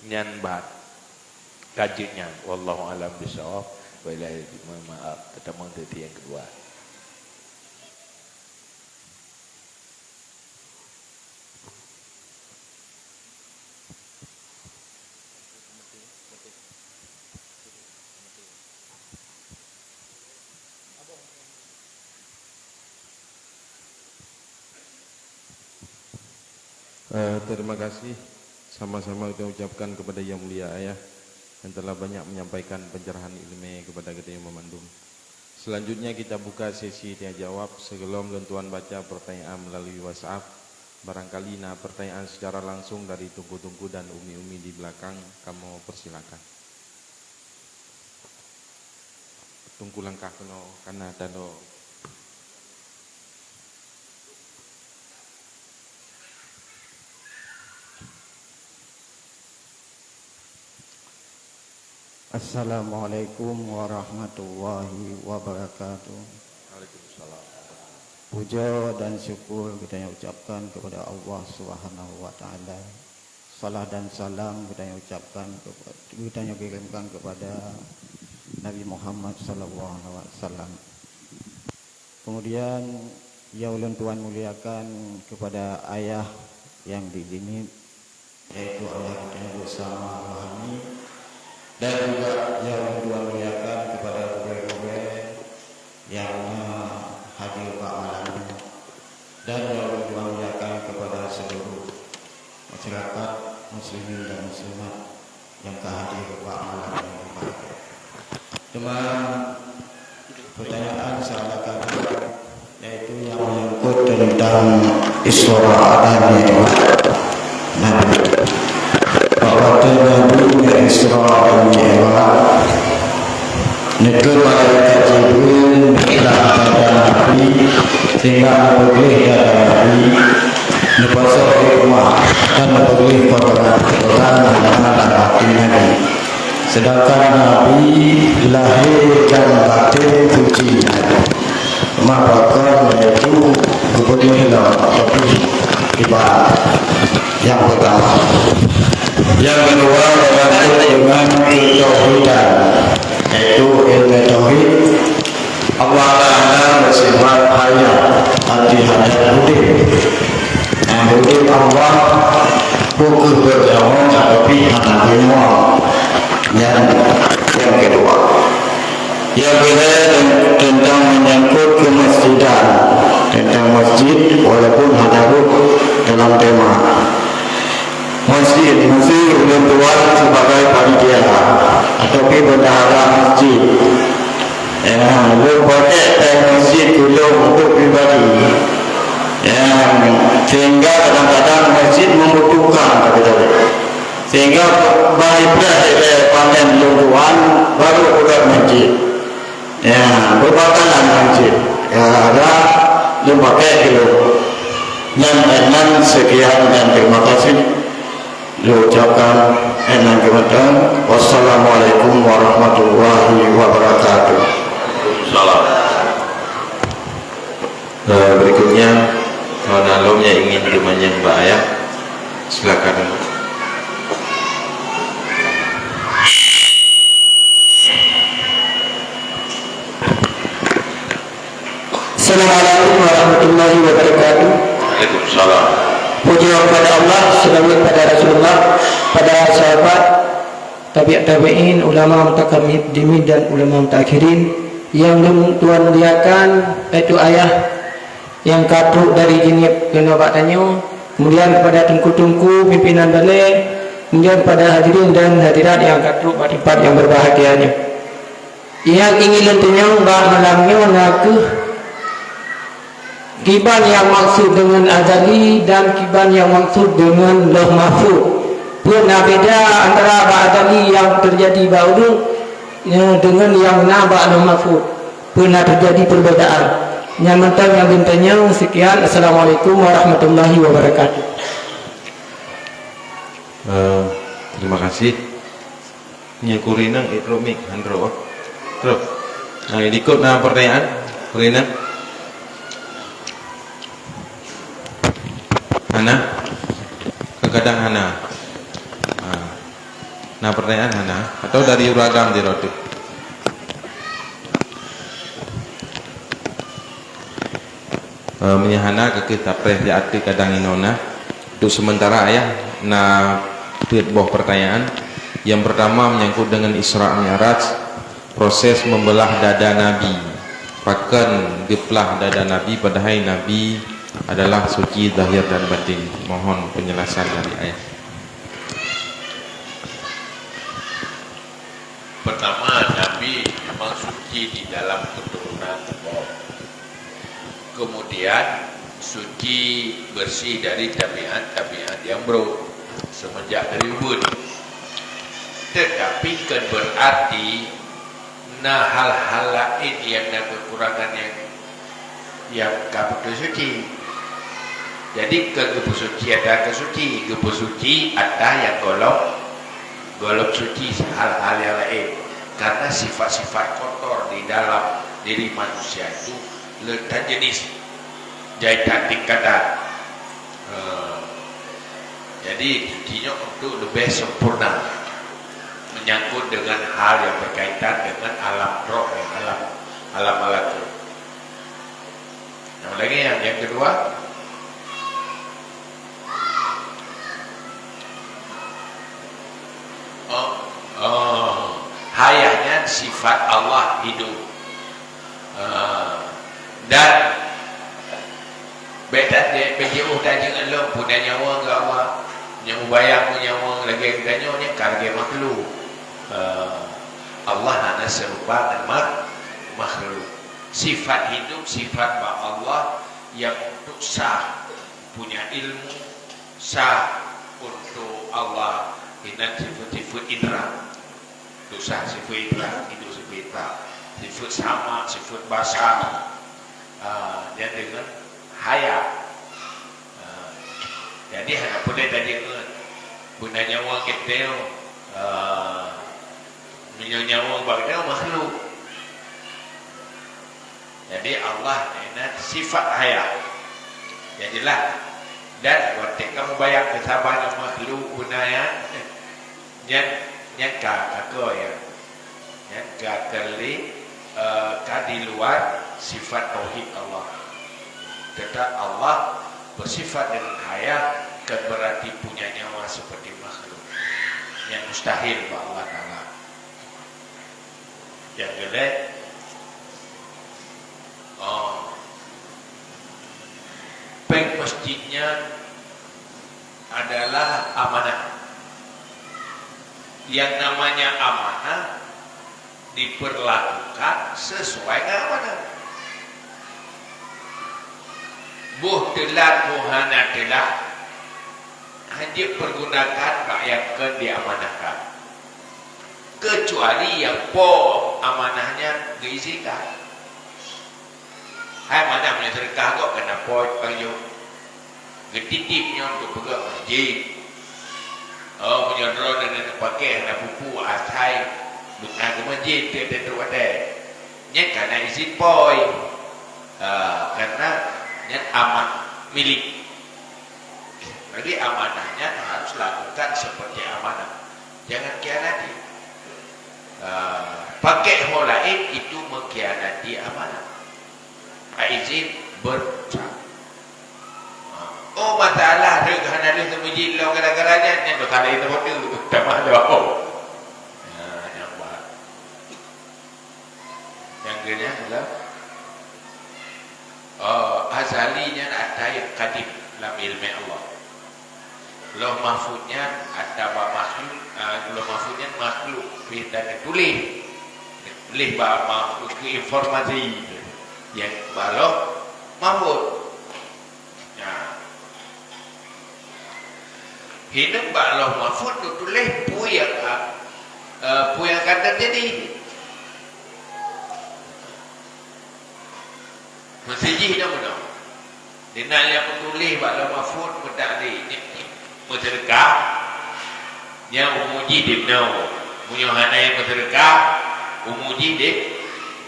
nyan ban. Ka jeuet nyan, wallahu a'lam bishawab. Wa ilaihi, mohon maaf, teutamong teuteup nyang keudua. Eh, terima kasih sama-sama kita ucapkan kepada Yang Mulia Ayah yang telah banyak menyampaikan pencerahan ilmu kepada kita yang memandum. Selanjutnya kita buka sesi tanya jawab. Sebelum lôn tuan baca pertanyaan melalui WhatsApp, barangkali na pertanyaan secara langsung dari teungku-teungku dan umi-umi di belakang, kamoe persilakan. Teungku langkah keunoe, kana tanoe. Assalamualaikum warahmatullahi wabarakatuh. Waalaikumsalam. Puja dan syukur kita ucapkan kepada Allah Subhanahu wa Taala. Salah dan salam kita ucapkan kepa-, kita kirimkan kepada Nabi Muhammad sallallahu alaihi wasallam. Kemudian, yang ulôn tuan muliakan kepada ayah yang di sini, yaitu ayah kita bersama Rohani, dan juga yang ulôn tuan muliakan kepada gurée-gurée yang hadir bak malam ini, dan yang ulôn tuan muliakan kepada seluruh masyarakat muslimin dan muslimat yang ka hadir bak malam nyang berbahagia. Teuma pertanyaan salah satu yaitu yang menyangkut tentang Isra dan Mi'raj Nabi. Bak watée Nabi Isra dan Mi'raj, neukheun malaikat Jibril meupeugah dada Nabi, sehingga neupeugleh dada Nabi, neupasoe hikmah dan neupeugleh potongan-potongan nyang na lam até Nabi. Sedangkan Nabi lahé dan baté Maka nyan itu geupeudeuh lom topik ibadat nyang peutama. Nyang keudua, meulangkot deungon keutauhidan, yaitu ilmu tauhid. Allah Ta'ala beusifat hayah, arti hayat udeb. Nyang udeb Allah, bukon beunyawa, tapi hana beunyawa. Nyan nyang keudua. Nyang keulhèe teuntang menyangkut keumasjidan, teuntang masjid, walaupun hana rot dalam tema. Masjid, masjid ulôn tuan sebagai panitia ataupun bendahara masjid. Ya, ulôn pakai tank masjid ulôn untuk pribadi. Ya, sehingga kadang-kadang masjid membutuhkan, kata tadi. Sehingga bak ibrah ilèe panen lôn tuan baru buka masjid. Ya, beubakalan masjid. Ya, ada lôn pakai dulu. Nyan, nyan sekian dan terima kasih. Lôn ucapkan, nyan keumantong. Wassalamualaikum warahmatullahi wabarakatuh. Salam. Eh, berikutnya, kalau ada lom yang ingin geumanyong bak ayah, silakan. Assalamualaikum warahmatullahi wabarakatuh. Waalaikumsalam. Puji kepada Allah, selawat pada Rasulullah, pada sahabat, tabi'ut tabi'in, ulama mutaqaddimin dan ulama mutaakhirin yang lôn tuan muliakan, yaitu ayah nyang ka trok dari Jeunieb keunoe bak tanyoe, kemudian kepada teungku-teungku pimpinan balè, kemudian kepada hadirin dan hadirat nyang ka trok bak teumpat nyang berbahagia nyoe. Nyang ingin lôn tanyong bak malam nyoe na kheueh, kiban nyang maksud deungon azali dan kiban nyang maksud deungon Lauh Mahfuz. Peue na beda antara bak azali nyang teujadi bak ulôn, eh, deungon nyang na bak Lauh Mahfuz? Peue na teujadi perbedaan? Nyan mantong nyang lôn tanyong. Sekian. Assalamualaikum warahmatullahi wabarakatuh. Eh, terima kasih. Nyoe ku rineng, eh, trok mik, han trok, oh. Trok. Nah, ikut na pertanyaan, rineng. Hana? Kadang-kadang hana. Ah. Na pertanyaan hana? Atau dari uragam di roti? Eh, meunyoe hana, ka kheueh tapreh di ateueh kadang inoe na. Untuk sementara, ayah, na peuet boh pertanyaan. Yang pertama menyangkut dengan Isra Mi'raj, proses membelah dada Nabi. Pakon geuplah dada Nabi padahai Nabi adalah suci zahir dan batin? Mohon penjelasan dari ayah. Pertama, Nabi memang suci di dalam keturunan Allah. Kemudian, suci bersih dari tabiat-tabiat yang buruk semenjak dari ubit. Tetapi kan berarti na hal-hal lain yang na kekurangan yang, yang ka beutôi suci. Jadi, keu geupeusuci atra keu suci, geupeusuci atra nyang gohlom, gohlom suci hal-hal yang lain. Karena sifat-sifat kotor di dalam diri manusia itu le tan jenis, jai tan tingkatan. Eh, jadi, suci nyoe untuk lebih sempurna menyangkut dengan hal yang berkaitan dengan alam roh, ya, alam, alam malaku. Yang lagi yang, yang kedua, oh, oh, hayah nyan sifat Allah hidup. Ah, dan beda deh, peujeuh tajeuet lom puna nyawa ngon Allah. Nyang mubayang ngon nyawa lagèe geutanyoe nyan ka lagèe makhluk. Ah, Allah hana seurupa ngon mak-, makhluk. Sifat hidup, sifat bak Allah yang untuk sah punya ilmu, sah untuk Allah inan sifat-sifat indra. Untuk sah sifat indra, hidup sifat indra. Sifat sama, sifat basar. Ah, dan dengan hayat. Ah, jadi hana boleh tadi ngon puna nyawa kita, ah, meunyoe nyawa bak nyawa makhluk. Jadi Allah na sifat hayah. Nyang jeulaih. Dan watée kamoe bayang keu saban makhluk beuna nyan, nyan, nyan ka, ka keu ya. Nyan ka keu lé, eh, ka di luar sifat tauhid Allah. Tetap Allah bersifat dengan hayah, kan berarti punya nyawa seperti makhluk. Nyan mustahil bak Allah Taala. Nyang keulhèe, oh, péng masjid nyan adalah amanah. Yang namanya amanah diperlakukan sesuai dengan amanah. Boh teulat, boh hana teulat, hanjeuet pergunakan bak nyang kon diamanahkan. Kecuali nyang po amanah nyan geuizinkan. Hai manah meunyoe seudeukah gob kana po pajoh. Geutitip nyoe untuk peugah masjid. Oh, meunyoe droeneuh neupaké hana peue-peue, asai beuna keu masjid, tiep-tiep watèe. Nyan kana izin poi. Ah, karena nyan amanah milik. Jadi amanah nyan harus lakukan seperti amanah. Jangan khianati. Ah, pakai ho laén itu mengkhianati amanah. Izin ber-, ah, oh, masalah rhöt hana lheueh keu masjid lom gara-gara nyan, nyan dosa laén saboh teuk, tamah lom. Ah, nyan bah. Nyang keunyan adalah, eh, azali nyan ata nyang kadim lam ileumèe Allah. Lauh Mahfuz nyan ata bak makhluk, eh, Lauh Mahfuz nyan makhluk, tapi ata neutuléh. Neutuléh bak makhluk keu informasi. Nyang bak Lauh Mahfuz. Nah. Hineung bak Lauh Mahfuz neutuléh peue nyang ka, eh, peue nyang ka teujadi. Meusijih na meunoe. Di na nyang meutuléh bak Lauh Mahfuz meutakdir, meuseudeukah, nyan umu jih deb noe. Meunyoe hana nyang meuseudeukah, umu jih deb,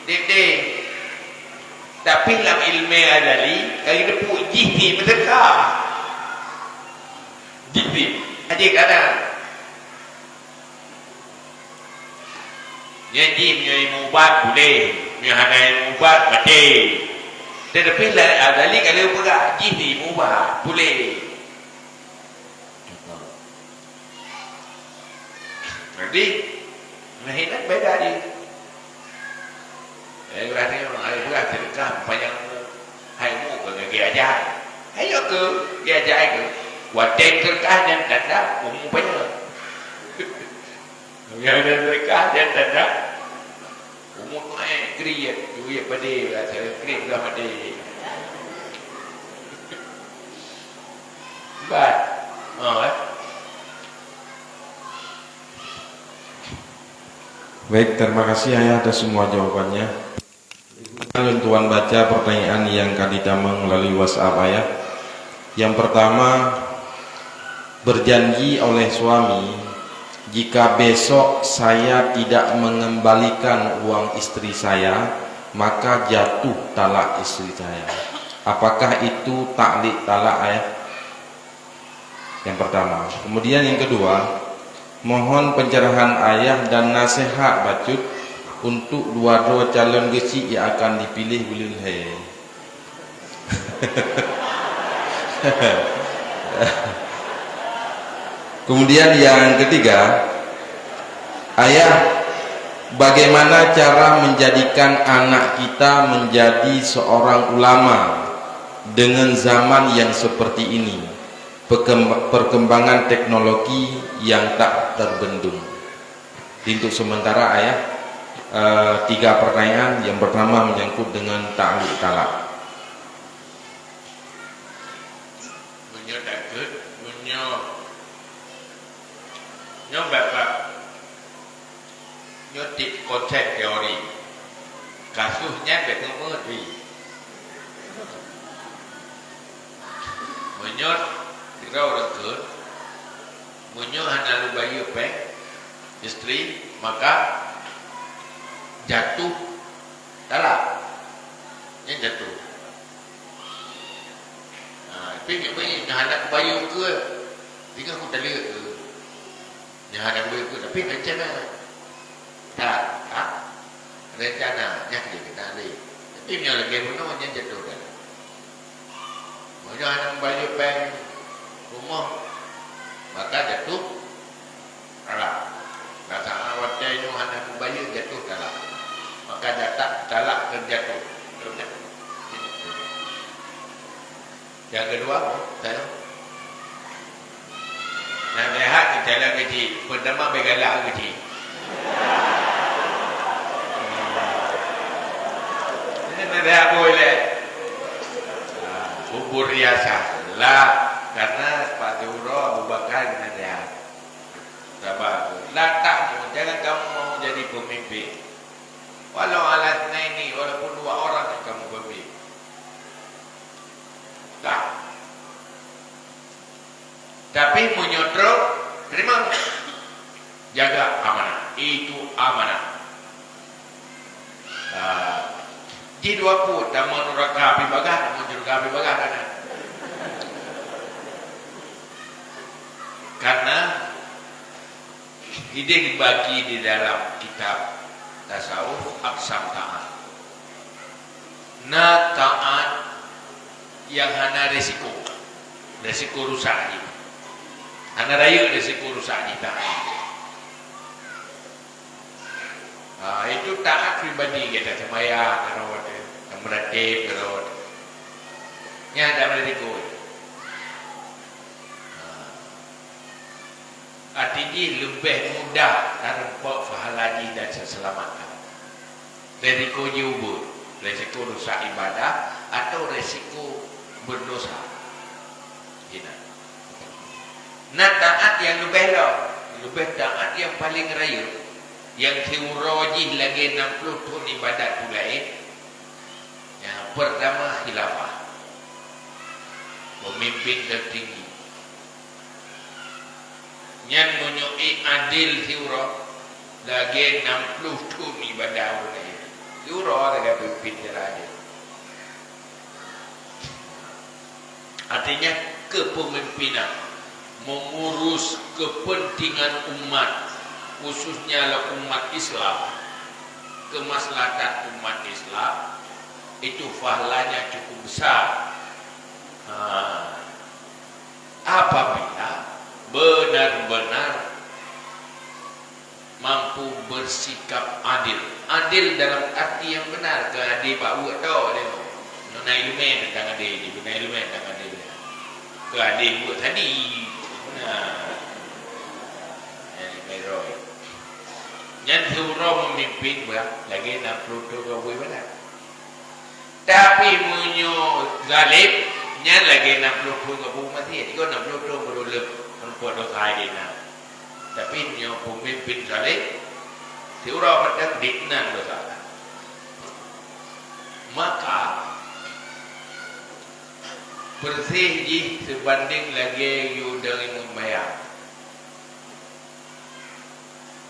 deb deh. Tapi lam ileumèe azali, ka geuteupeue jih ni meuseudeukah. Jih ni, adik ada. Nyan jih meunyoe imubat, puléh. Meunyoe hana imubat, maté. Teutapi la-, azali ka lheueh peugah, jih ni imubat, puléh. Jadi, nah, ini beda jih. Eh, berarti orang lain peugah seudeukah panyang umu. Hai umu keu geujak. Hai nyoe keu geujak keu. Watèe seudeukah nyan tanda umu panyang. Nyang ada seudeukah nyan tanda umu tuha, eh, kriet, kriet padé, rasa kriet dah padé. Bat. Oh, eh. Baik, terima kasih Ayah atas semua jawabannya. Lôn tuan baca pertanyaan nyang ka jitamong melalui WhatsApp Ayah. Yang pertama, berjanji oleh suami, jika besok saya tidak mengembalikan uang istri saya, maka jatuh talak istri saya. Apakah itu taklik talak, Ayah? Yang pertama. Kemudian yang kedua, mohon pencerahan Ayah dan nasihat bacut untuk dua droe calon geuchik yang akan dipilih buleuen hai. Kemudian yang ketiga, Ayah, bagaimana cara menjadikan anak kita menjadi seorang ulama dengan zaman yang seperti ini? Perkemb-, perkembangan teknologi yang tak terbendung. Untuk sementara, Ayah, eh, tiga pertanyaan. Yang pertama menyangkut dengan taklik talak. Meunyoe takheun, meunyoe nyoe bapak Nyoe tieb konsep teori. Kasus nyan bèk ngon meuteuri. Meunyoe sidroe ureueng kheun, meunyoe hana lôn bayeue péng istri, maka jatuh talak. Nyan jatuh. Ha, tapi nyoe meunan hana kubayeue keue, tinggai kutaleuek keue. Nyan hana kubayeue keue, tapi rencana. That, ha? Rencana, nyan keuneuk geutanyoe. Tapi meunyoe lagèe bunoe, nyan jatuh dah. Meunyoe hana mubayeue péng rumoh, maka jatuh talak. Rasa watèe nyoe hana mubayeue, jatuh talak. Maka jatuh talak keu jatuh. Nyang keudua, saya. Naseuhat keu calon keuchik, peutama bèk galak keu keuchik. Ini naseuhat boh ilèe. Ah, bubur riasah. Lah, karena Pak Tiro Abu Bakar keunan naseuhat. Sabar. Lah tak mau, jangan kamu mau jadi pemimpin. Walau ala tsnaini, walaupun dua orang yang kamu pimpin. Dah. Tapi meunyoe trok, terima. Jaga amanah. Itu amanah. Ah, jih dua pue, tamong nuraka api bagaih, tamong syeuruga api bagaih, kan? Karena idéh dibagi di dalam kitab tasawuf aksam taat. Na taat nyang hana resiko, resiko rusak jih. Hana rayeuk resiko rusak jih taat. Ha, itu taat pribadi, kita sembahyang, kita rawat, kita meuratéb, kita rawat. Nyan ada resiko. Ha. Arti jih leubeh mudah tarumpok pahala jih dan selamatkan. Resiko jih ubeut, resiko rusak ibadah atau resiko berdosa. Hina. Na taat nyang leubeh lom, leubeh taat nyang paleng rayeuk, nyang siuroe jih lagèe nam ploh thon ibadat peue laén. Nyang peurtama khilafah, peumimpén teutinggi. Nyan meunyoe ék adil siuroe, lagèe nam ploh thon ibadat ureueng laén. Siuroe lagèe peumimpén cara adil. Artinya, kepemimpinan mengurus kepentingan umat, khususnya lah umat Islam, kemaslahatan umat Islam, itu pahalanya cukup besar. Ha. Apabila benar-benar mampu bersikap adil. Adil dalam arti yang benar, keu adé bak weuek droe lé. Nyoe na ileumèe teuntang adé, ileumèe, ileumèe teuntang adé. Keu adé weuek tadi. Nah. Nyan ileumèe droe. Nyan siuroe meumimpén bah, lagèe nam ploh thon keu bui badan. Tapi meunyoe zalém, nyan lagèe nam ploh thon keu bui maté. Tiga nam ploh thon baru leuh meurumpok dosa jih na. Tapi nyoe peumimpén saleh, siuroe mantong dinan dosa. Maka, peureséh jih seubandéng lagèe yue dong imeum bayang.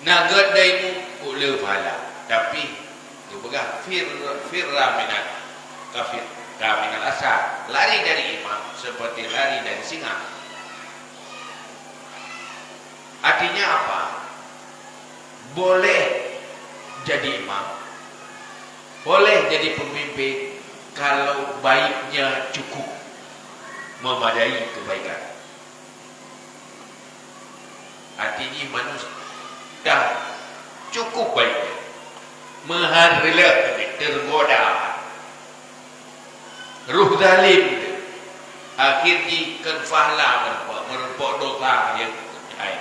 Na gèt dong imeum keu le pahala, tapi geupeugah fir-, firra minal kafir, ka minal asad, lari dari imam seperti lari dari singa. Artinya apa? Boleh jadi imam, boleh jadi pemimpin kalau baiknya cukup memadai kebaikan. Artinya manusia dah cukup baiknya, meuhan reuloh tergoda. Roh zalim tu, akhé jih kon pahala meurumpok, meurumpok dosa nyang hai.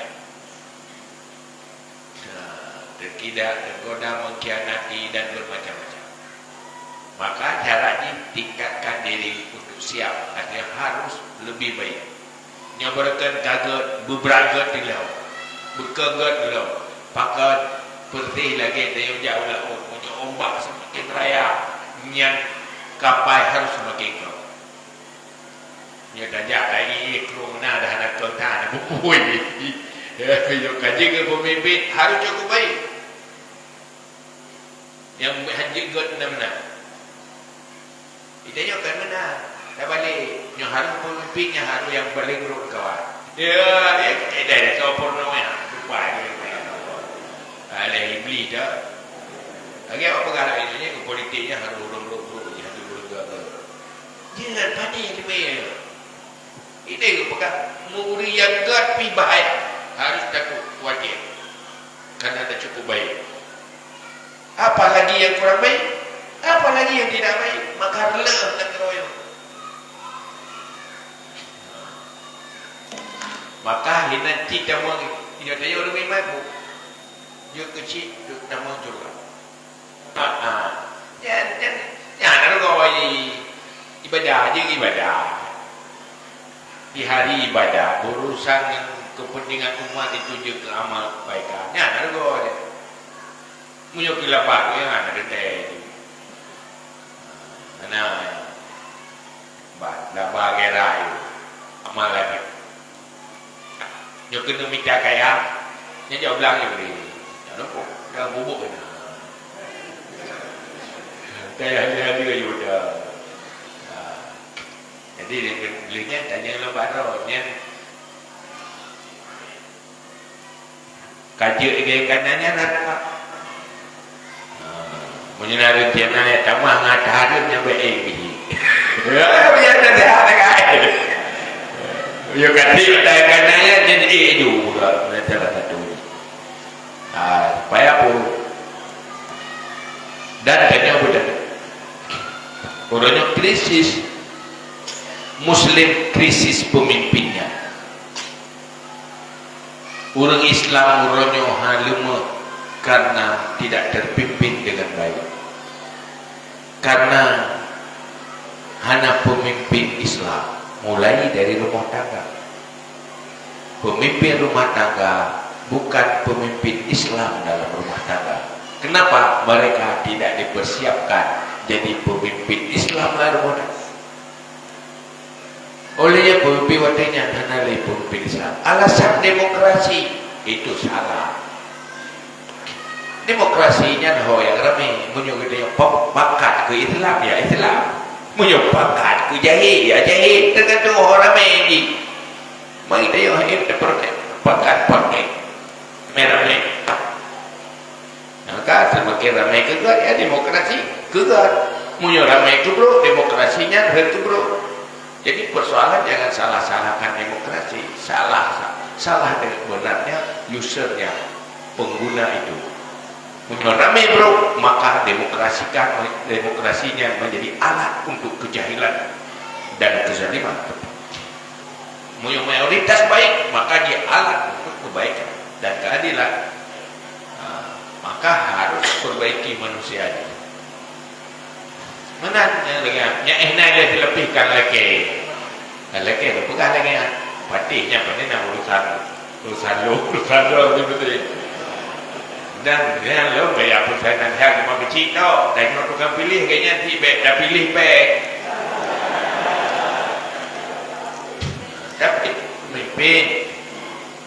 Nah, terkidak, tergoda, mengkhianati, dan bermacam-macam. Maka, cara jih tingkatkan diri untuk siap, artinya harus lebih baik. Nyoe beureukan ka gèt, beubrat gèt dilèe, beukeuh gèt dilèe, pakon peureséh lagèe tanyoe jak u laôt. Meunyoe ombak seumaken raya, nyan kapai harôh seumaken gob. Nyoe tajak lagi, eh, krueng na dah hana keuh that, na bukui. Nyoe ka jeuet keu peumimpén, harôh cukup baik. Nyang hanjeuet gèt na meunan. Kita nyoe kan meunan. Tabalek, nyoe harôh peumimpin nyang harôh nyang paleng brôk kawan. Ya, ya, kita dah soe peurunoe ya. Lupa dia. Alah iblis dah. Lagi awak peugah laén nyoe, ke politik nyan harôh ureueng brôk-brôk, harôh ureueng gagah. Jangan panik teumé. Ini geupeugah, ureueng nyang gèt pih bahaya, harôh takot, khawatir. Karena dah cukup baik. Apalagi yang kurang baik, apalagi yang tidak baik, maka reuloh nanggroe nyoe. Maka hinan cit tamong, ingat ayo ureueng iman bu. Jeuet keuchik, jeuet tamong syeuruga. Ha, ha. Nyan, nyan, nyan, lalu kau ibadah, jeuet ibadah. Di hari ibadah, berurusan ngon kepentingan umat itu jeuet keu amal kebaikan. Nyan, lalu kau. Meunyoe keu laba, nyan, ada teh. Mana? Bah, laba gera yue. Amal lagi. Nyoe keuneuk mita kaya, nyan jak blang nyoe bri. Jangan lupa, jangan bubuk kena. Kaya hari-hari ayu dah. Ha. Jadi, lé-, lé nyan tanyong lôn bak droe, nyan ka jeuet lagèe kana nyan atra. Ha, meunyoe na rencana jak tamah ngon atra hareuem nyan bèk ék biji. Ya, biasa sehat dengan. Ya, ka jeuet lagèe kana nyan, jadi ék ju buka. Salah satu. Ha, supaya apa? Dan tanya betul. Uroe nyoe krisis Muslim, krisis pemimpinnya. Ureueng Islam uroe nyoe ha leumoh karena tidak terpimpin dengan baik. Karena hana pemimpin Islam, mulai dari rumah tangga. Pemimpin rumah tangga bukan pemimpin Islam dalam rumah tangga. Kenapa? Mereka tidak dipersiapkan jadi pemimpin Islam dalam rumah tangga. Oleh nyan peumimpin watèe nyan hana lé peumimpin Islam. Alasan demokrasi, itu salah. Demokrasi nyan ho nyang ramé. Meunyoe geutanyoe pe-, pakat keu Islam, ya Islam. Meunyoe pakat keu jahé, ya jahé. Teugantung ho ramé jih. Mari tanyoe hai pakat-pakat. Ramé-ramé. Maka seumaken ramé keu göt, ya demokrasi keu göt. Meunyoe ramé keu brôk, demokrasi nyan rhot keu brôk. Jadi persoalan jangan salah-salahkan demokrasi. Salah, salah sebenarnya usernya, pengguna itu. Meunyoe ramé brôk, maka demokrasikan, demokrasi nyan menjadi alat untuk kejahilan dan kezaliman. Meunyoe mayoritas baik, maka dia alat untuk kebaikan dan keadilan. Ha, maka harus perbaiki manusia nyan. Meunan nyang lagèe nyan, nyang éh nyan lé teuleupih kan lakèe. Kan lakèe teupeugah lagèe nyan. Patéh nyan patéh na urusan, urusan lôn, urusan lôn, beutôi. Dan nyan lôn gaya peusaingan nyan cuma keuchik tau. Dan nyoe tukang piléh gobnyan cit bèk tapiléh bèk. Tapi pemimpin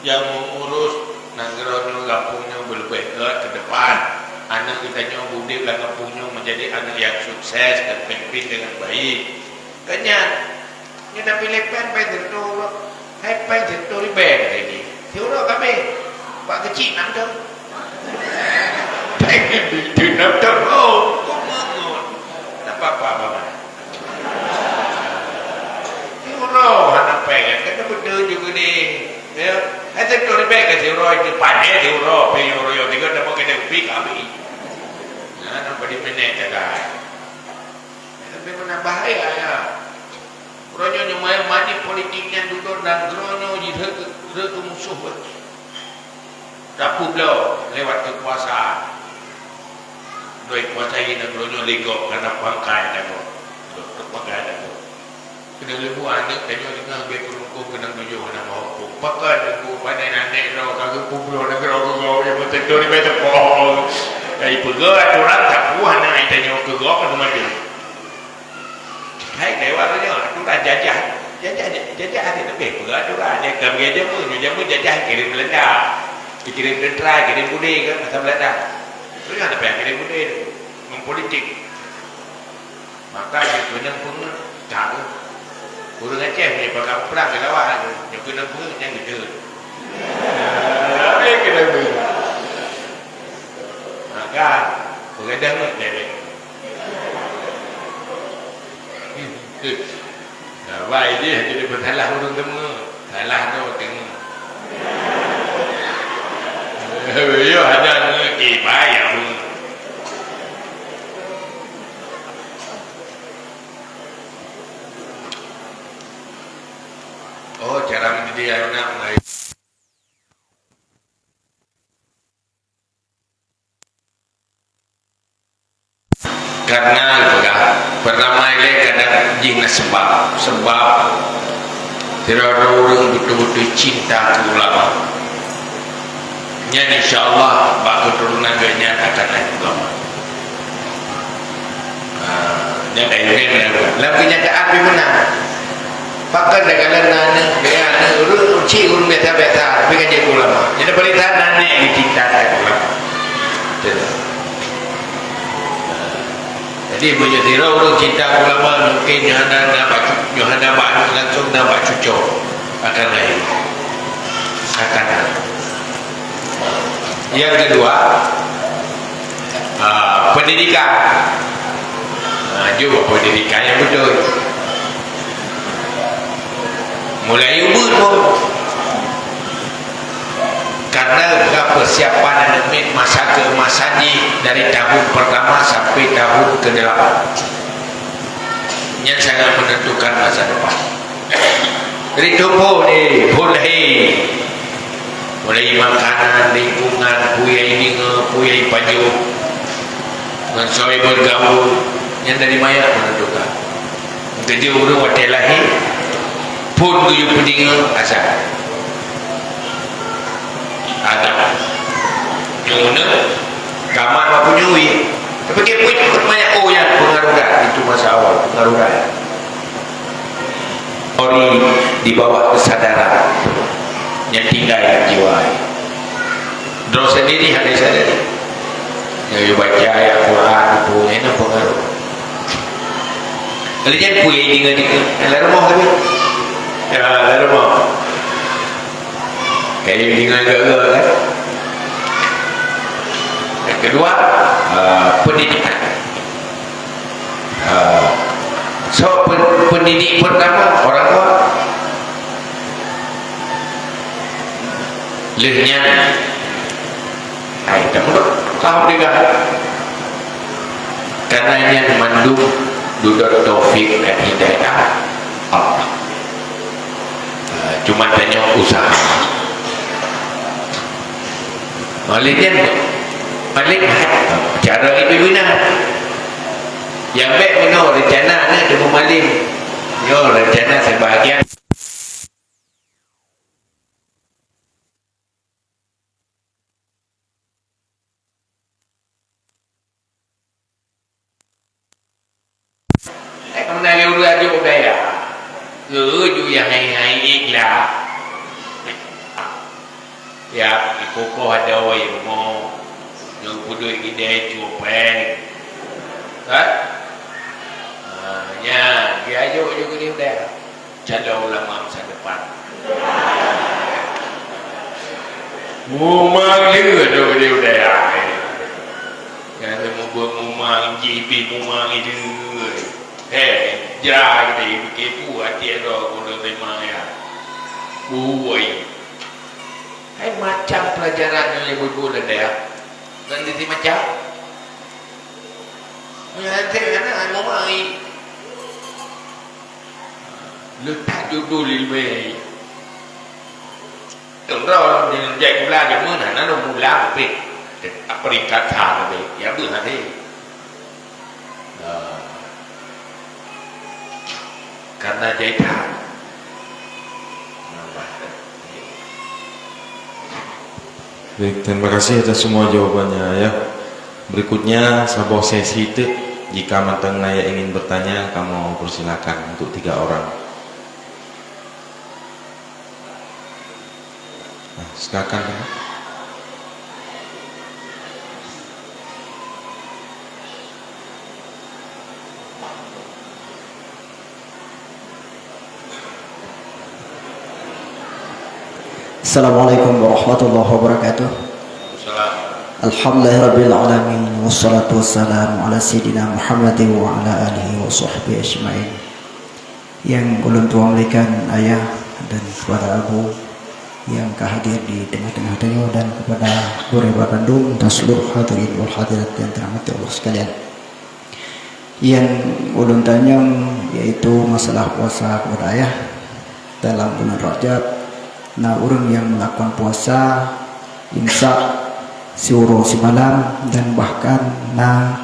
nyang mengurus nanggroe nyoe, gampông nyoe beuleubeh göt keu depan. Aneuk geutanyoe udép lam gampông nyoe menjadi aneuk nyang sukses dan pemimpin dengan baik. Kan nyan, nyoe tapiléh péng, péng sireutoh, hai péng sireutoh ribèe tadi. Siuroe ka abéh, bak keuchik nam thon. Péng sireutoh nam thon, oh, kok meungon. Napa-apa, Bang? Siuroe hana péng, kan beutôi juga ni. Ya, hai sireutoh ribèe ka siuroe, itu pané siuroe, péng siuroe, tiga nama kena kupi kami. Nah, nampak di mana cakap. Tapi mana bahaya ya. Uroe nyoe nyang main money politik nyan dudoe nanggroe nyoe jih rhot keu, rhot keu musoh beuh. Tapeubloe lewat keukuasaan. Lôn kuasai nanggroe nyoe lé gob karena pangkai tanyoe. Lôn keu pangkai tanyoe. Keuneuk leumo aneuk tanyoe teungoh bèe keurungkong keunong tujoh hana meuhukôm. Pakon leumo panen aneuk droe ka geupeubloe nanggroe keu gob nyang meuteudon ribèe teupông. Jadi peugah aturan sapeue hana tanyoe keu gob hana maju. Hai, lewat nyoe, aturan jajah. Jajah, jajah ada lebih peugah aturan. Dia kan bagi jamu, nyoe jamu jajah kirim Belanda. Dikirim tentera, kirim budé kan, masa Belanda. Terus ada payah kirim budé tu. Mempolitik. Maka dia Keunong peungeuet, ka. Ureueng Aceh meunyoe pakai prang geulawan, nyoe keunong peungeuet nyang geudeuet. Habéh keunong peungeuet. Maka, peugadang ngon bebek. Nah, baik jih jadi bersalah ureueng teuma. Salah tu tengok. Yo, ada ngon kibai aku. Oh, cara mendidik anak mulai. Karena peugah, pertama ilée kadang jih na sebab. Sebab sidroe ureueng beutôi-beutôi cinta keu ulama. Nyan insya Allah bak keuturonan geuh nyan akan na ulama. Ha, nyan dari nyan lam kenyataan pih meunan. Pakon takalon na aneuk, gaya aneuk ureueng cit ureueng biasa-biasa, tapi kan jadi ulama. Jadi berita na aneuk dicinta ulama. Betul. Jadi meunyoe sidroe ureueng cinta ulama, mungkin nyoe hana na bak cu-, nyoe hana bak aneuk langsung, na bak cucoe akan lahé. Akan lahé. Yang kedua, ah, pendidikan. Ah, jeuet pendidikan yang betul. Mulai ubeut pun. Karena persiapan aneuk miet masa keemasan jih dari tahun pertama sampai tahun kedelapan. Nyan sangat menentukan masa depan. Jadi tuboh ni, phôn lahé. Mulai makanan, lingkungan, peue nyang ideungoe, peue nyang ipajoh. Ngon soe bergaul, nyan dari manyak menentukan. Keujeuet ureueng watée lahé, phôn geuyue peudeungoe asai. Ada. Nyang meunan, kamat bak punyuwi. Tapi dia pun ikut banyak, oh, ya, pengaruh dah. Itu masa awal, pengaruh dah. Ori di bawah kesadaran. Yang tinggal dalam jiwa. Droe sendiri hana sadari. Nyang baca ayat Quran, peue nyang pengaruh. Lalu jangan pui dengan dia. Dalam rumah tu. Ya, dalam rumah. Kayak dengan gak-gak kan. Yang kedua, ah, pendidikan. Ah, so, pen-, pendidik pertama orang tua. Lheueh nyan, hai, tamudah, tahu dega. Karena nyan mandum dudoe taufik dan hidayah Allah. Ah, cuma tanyoe usaha. Oleh nyan, balik cara itu guna. Yang baik meunoe rencana aneuk teuma malim. Nyoe rencana sebahagian. Eh, kamu nak urus aja budaya. Urus ju yang hai-hai ikhlas. Ya, di kokoh ada awai rumoh. Nyang peuduek gidai cupeng. Kan? Ha, ya, dia aja ju gini udah. Calon ulama masa depan. Mumang lé tu dia udah ya. Kan mubeuet mumang, jibi mumang itu. Hei, ja kita ibu kepu hati ada guna memang ya. Buai. Hai macam pelajaran yang ibu-ibu dan dia. Dan di macam. Meunyoe hase hana, hai mumai. Leutak judul ilmu. Teuntang di jak kiblat jameun hana lom mula pih. Peringkat sa tapi ya beuh hase. Nah. Karena jai that. Baik, terima kasih atas semua jawabannya, ya. Berikutnya, saboh sesi teuk. Jika mantong na nyang ingin bertanya, kamoe persilakan untuk tiga orang. Nah, silakan, Pak. Assalamualaikum warahmatullahi wabarakatuh. Alhamdulillahirabbil alamin, wassalatu wassalamu ala sayyidina Muhammadin wa ala alihi wa sahbihi ajmain. Yang ulôn tuan muliakan ayah dan kepada abu yang ka hadir di tengah-tengah tanyoe dan kepada gurée bandum dan seluruh hadirin wal hadirat yang dirahmati Allah sekalian. Nyang ulôn tanyong yaitu masalah puasa kepada ayah dalam bulan Rajab. Na ureuëng nyang melakukan puasa imsak siuroe simalam dan bahkan na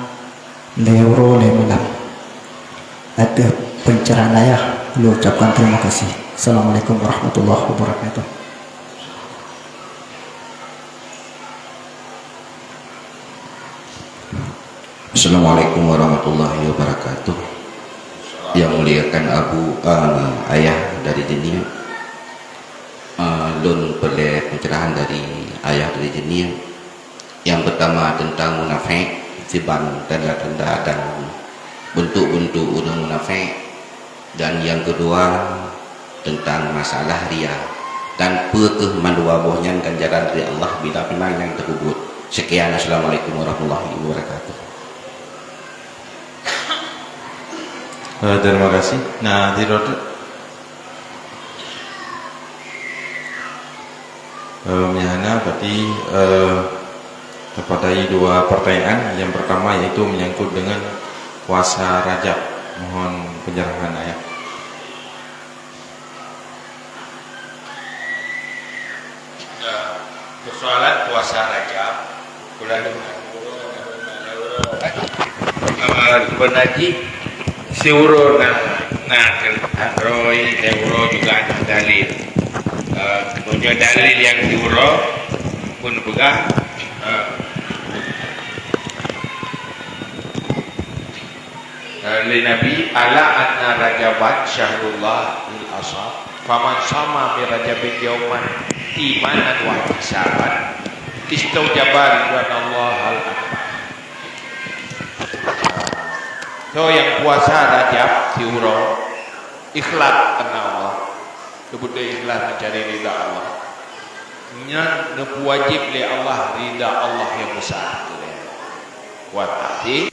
lhée uroe lhée malam. Ateueh pencerahan ayah, ulôn ucapkan terima kasih. Assalamualaikum warahmatullahi wabarakatuh. Assalamualaikum warahmatullahi wabarakatuh. Yang muliakan abu, eh, ayah dari Jenia. Eh, lôn peureulée pencerahan dari ayah dari Jenia. Yang pertama tentang munafék, siban tanda-tanda dan bentuk-bentuk ureuëng munafék. Dan yang kedua, tentang masalah ria. Dan peue keuh mandua boh nyan ganjaran dari Allah bila memang nyang teupeubeuet. Sekian, assalamualaikum warahmatullahi wabarakatuh. Eh, terima kasih. Nah, di roda. Eh, Mihana, berarti, eh, terpadai dua pertanyaan. Yang pertama yaitu menyangkut dengan puasa Rajab. Mohon pencerahan ayah. Nah, persoalan puasa Rajab, bulan Eh, sebenarnya siuroe na, na keureuh, lhée uroe juga na dalil. Eh, meunyoe dalil nyang siuroe pun peugah, eh, eh, lé Nabi, "Ala anna Rajaban syahrullah il asam, faman sama min Rajabin yauman imanan wa ihtisaban, istaujaba ridwan Allah al akbar." Soe nyang puasa Rajab siuroe ikhlas karena Allah, beutôi ikhlas mencari ridha Allah, nyan neupeuwajéb lé Allah ridha Allah nyang besar. Kuat hati.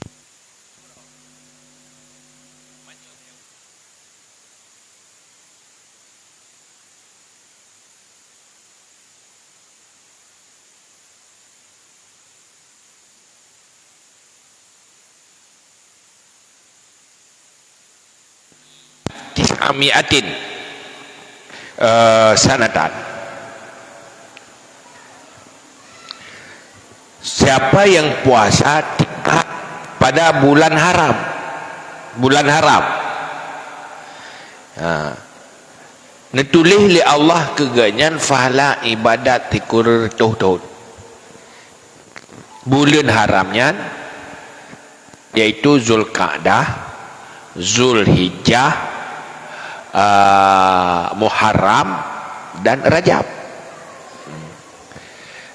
Tis'a mi'atin, eh, sanatan. Siapa yang puasa tiga pada bulan haram, bulan haram, ha, neutuléh lé Allah keu geuhnyan pahala ibadat sikureueng reutôh thon. Buleuen haram nyan yaitu Zulqa'dah, Zulhijjah, eh, Muharram, dan Rajab.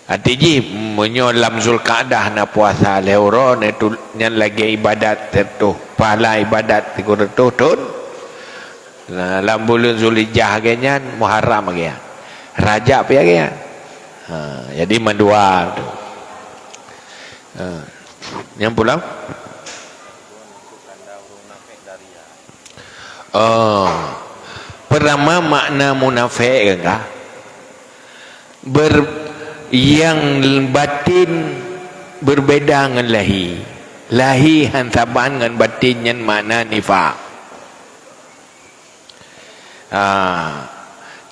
Arti jih, meunyoe lam Zulqa'dah na puasa lhée uroe, na tu, nyan lagée ibadat reutôh, pahala ibadat sikureueng reutôh thon. Nah, lam buleuen Zulhijjah lagée nyan, Muharram lagée nyan, Rajab lagée nyan. Ha, jadi mandua tu. Ha. Nyang pulang? Oh. Pertama makna munafék kan? Ber-, nyang batin berbeda ngon lahé. Lahé han saban ngon batin, nyan makna nifak. Ah,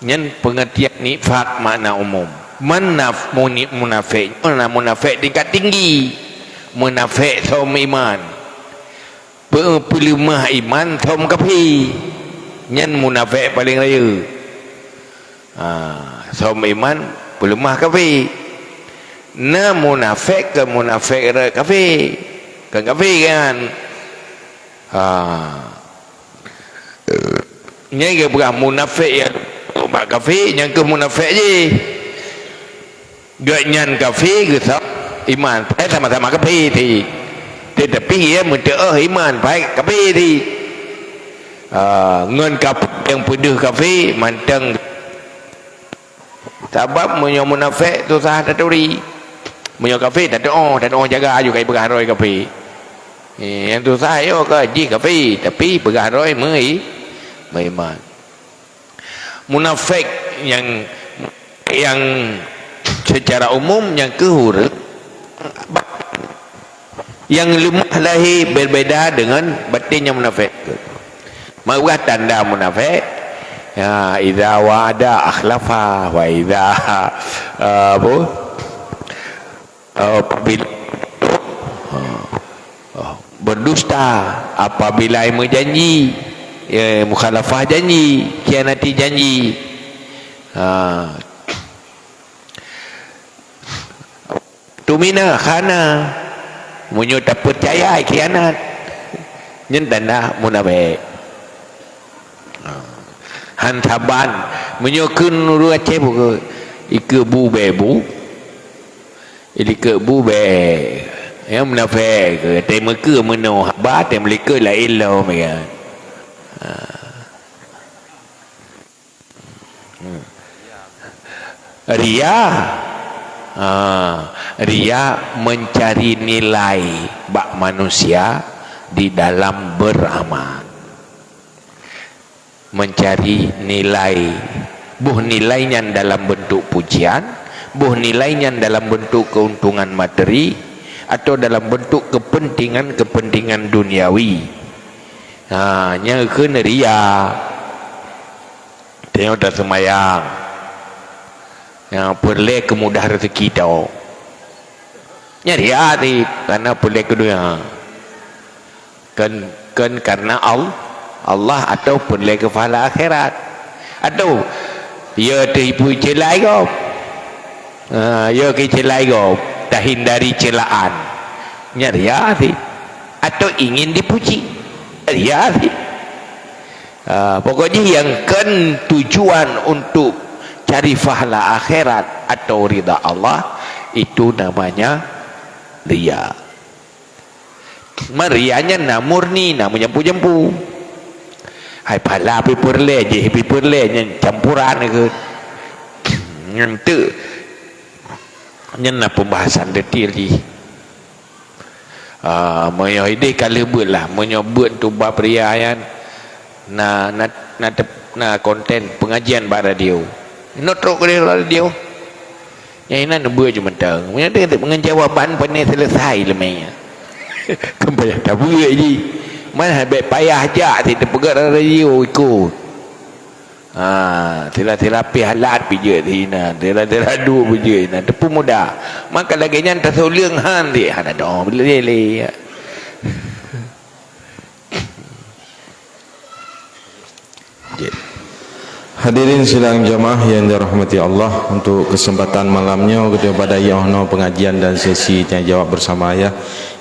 nyan pengertian nifak makna umum. Man naf-, muni-, munafék, na munafék tingkat tinggi. Munafék som iman. Pe-, peuleumah iman som kafé. Nyan munafék paleng rayeuk. Ah, som iman peuleumah kafé. Na munafék keu munafék rot kafé. Kan kafé kan? Ah. Nyan geupeugah munafék nyang bak kafé, nyan keuh munafék jih. Gobnyan kafé geusom iman, eh, sama-sama kafé cit. Teutapi ia meuteuôh iman, paih kafé cit. Ah, ngon kafé nyang peudeuh kafé mantong Sabab meunyoe munafék susah taturi. Meunyoe kafé tateuoh, tateuoh jaga aju kai peugah droe kafé. Eh, nyang susah yo ka jih kafé, tapi peugah droe meui-, meuiman. Munafék nyang, nyang secara umum nyang keu ureuëng nyang leumah lahé berbeda dengan batin nyang munafék. Maka tanda munafék, ya, idza wa'ada akhlafa wa idza, eh, apa? Apabila, eh, berdusta, apabila meujanji, eh, mukhalafah janji, khianati janji. Ha. Tumina khana, meunyoe tapeucaya khianat. Nyan tanda munafék. Han saban, meunyoe kheun ureuëng Aceh buku, ikeue bu bèe bu, ilikeu bu bèe. Nyang munafék keu, teumeukeu meunoe haba, teumeulikeue laén lom, ya. Ha. Ria. Ha, ria mencari nilai bak manusia di dalam beramal. Mencari nilai. Boh nilai nyan dalam bentuk pujian, boh nilai nyan dalam bentuk keuntungan materi, atau dalam bentuk kepentingan-kepentingan duniawi. Ha, nyan kheun ria. Tanyoe taseumayang. Nyang peureulée keumudah rezeki tanyoe. Nyan ria cit, karena peureulée keu donya. Kon, kon karena Al-, Allah atau peureulée keu pahala akhirat. Atau, ya teuipu ceulai gob. Ha, ya keu ceulai gob, tahindari ceulaan. Nyan ria cit. Atau ingin dipuji. Ria cit. Ah, pokok jih nyang kon tujuan untuk cari pahala akhirat atau ridha Allah, itu namanya ria. Meuria nyan na murni, na meujampu-jampu. Hai pahala pih peureulée, jih pih peureulée, nyan campuran keu. Nyan teuk. Nyan na pembahasan detail jih. Ah, meunyoe ideh ka lheueh beuet lah, meunyoe beuet tu bab ria nyan, na, na, na tep-, na konten pengajian bak radio. Inoe trok keu radio. Nyang inan beuet ju mantong. Meunyoe teuka ngon jawaban pane selesai leumé. Kan payah tabeuet jih. Mana bèk payah jak sit teupeugah radio ikot. Ha, sila-sila pih alat pih jeuet sinan, sila-sila duek pih jeuet sinan, teupeu muda. Maka lagée nyan tasoe leueng han sit, hana dong lé-lé. Jeuet. Hadirin sidang jamaah yang dirahmati Allah, untuk kesempatan malam nyoe geutanyoe padahai yoh noe pengajian dan sesi tanya jawab bersama ayah.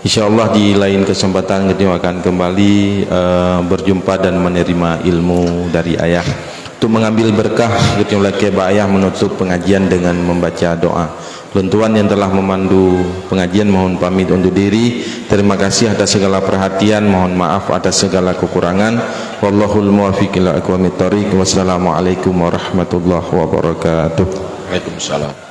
Insya Allah di lain kesempatan geutanyoe akan kembali, eh, berjumpa dan menerima ilmu dari ayah. Untuk mengambil berkah, geutanyoe lakée bak ayah menutup pengajian dengan membaca doa. Lôn tuan yang telah memandu pengajian mohon pamit undur diri. Terima kasih atas segala perhatian, mohon maaf atas segala kekurangan. Wallahul muwaffiq ila aqwamit thariq. Wassalamualaikum warahmatullahi wabarakatuh. Waalaikumsalam.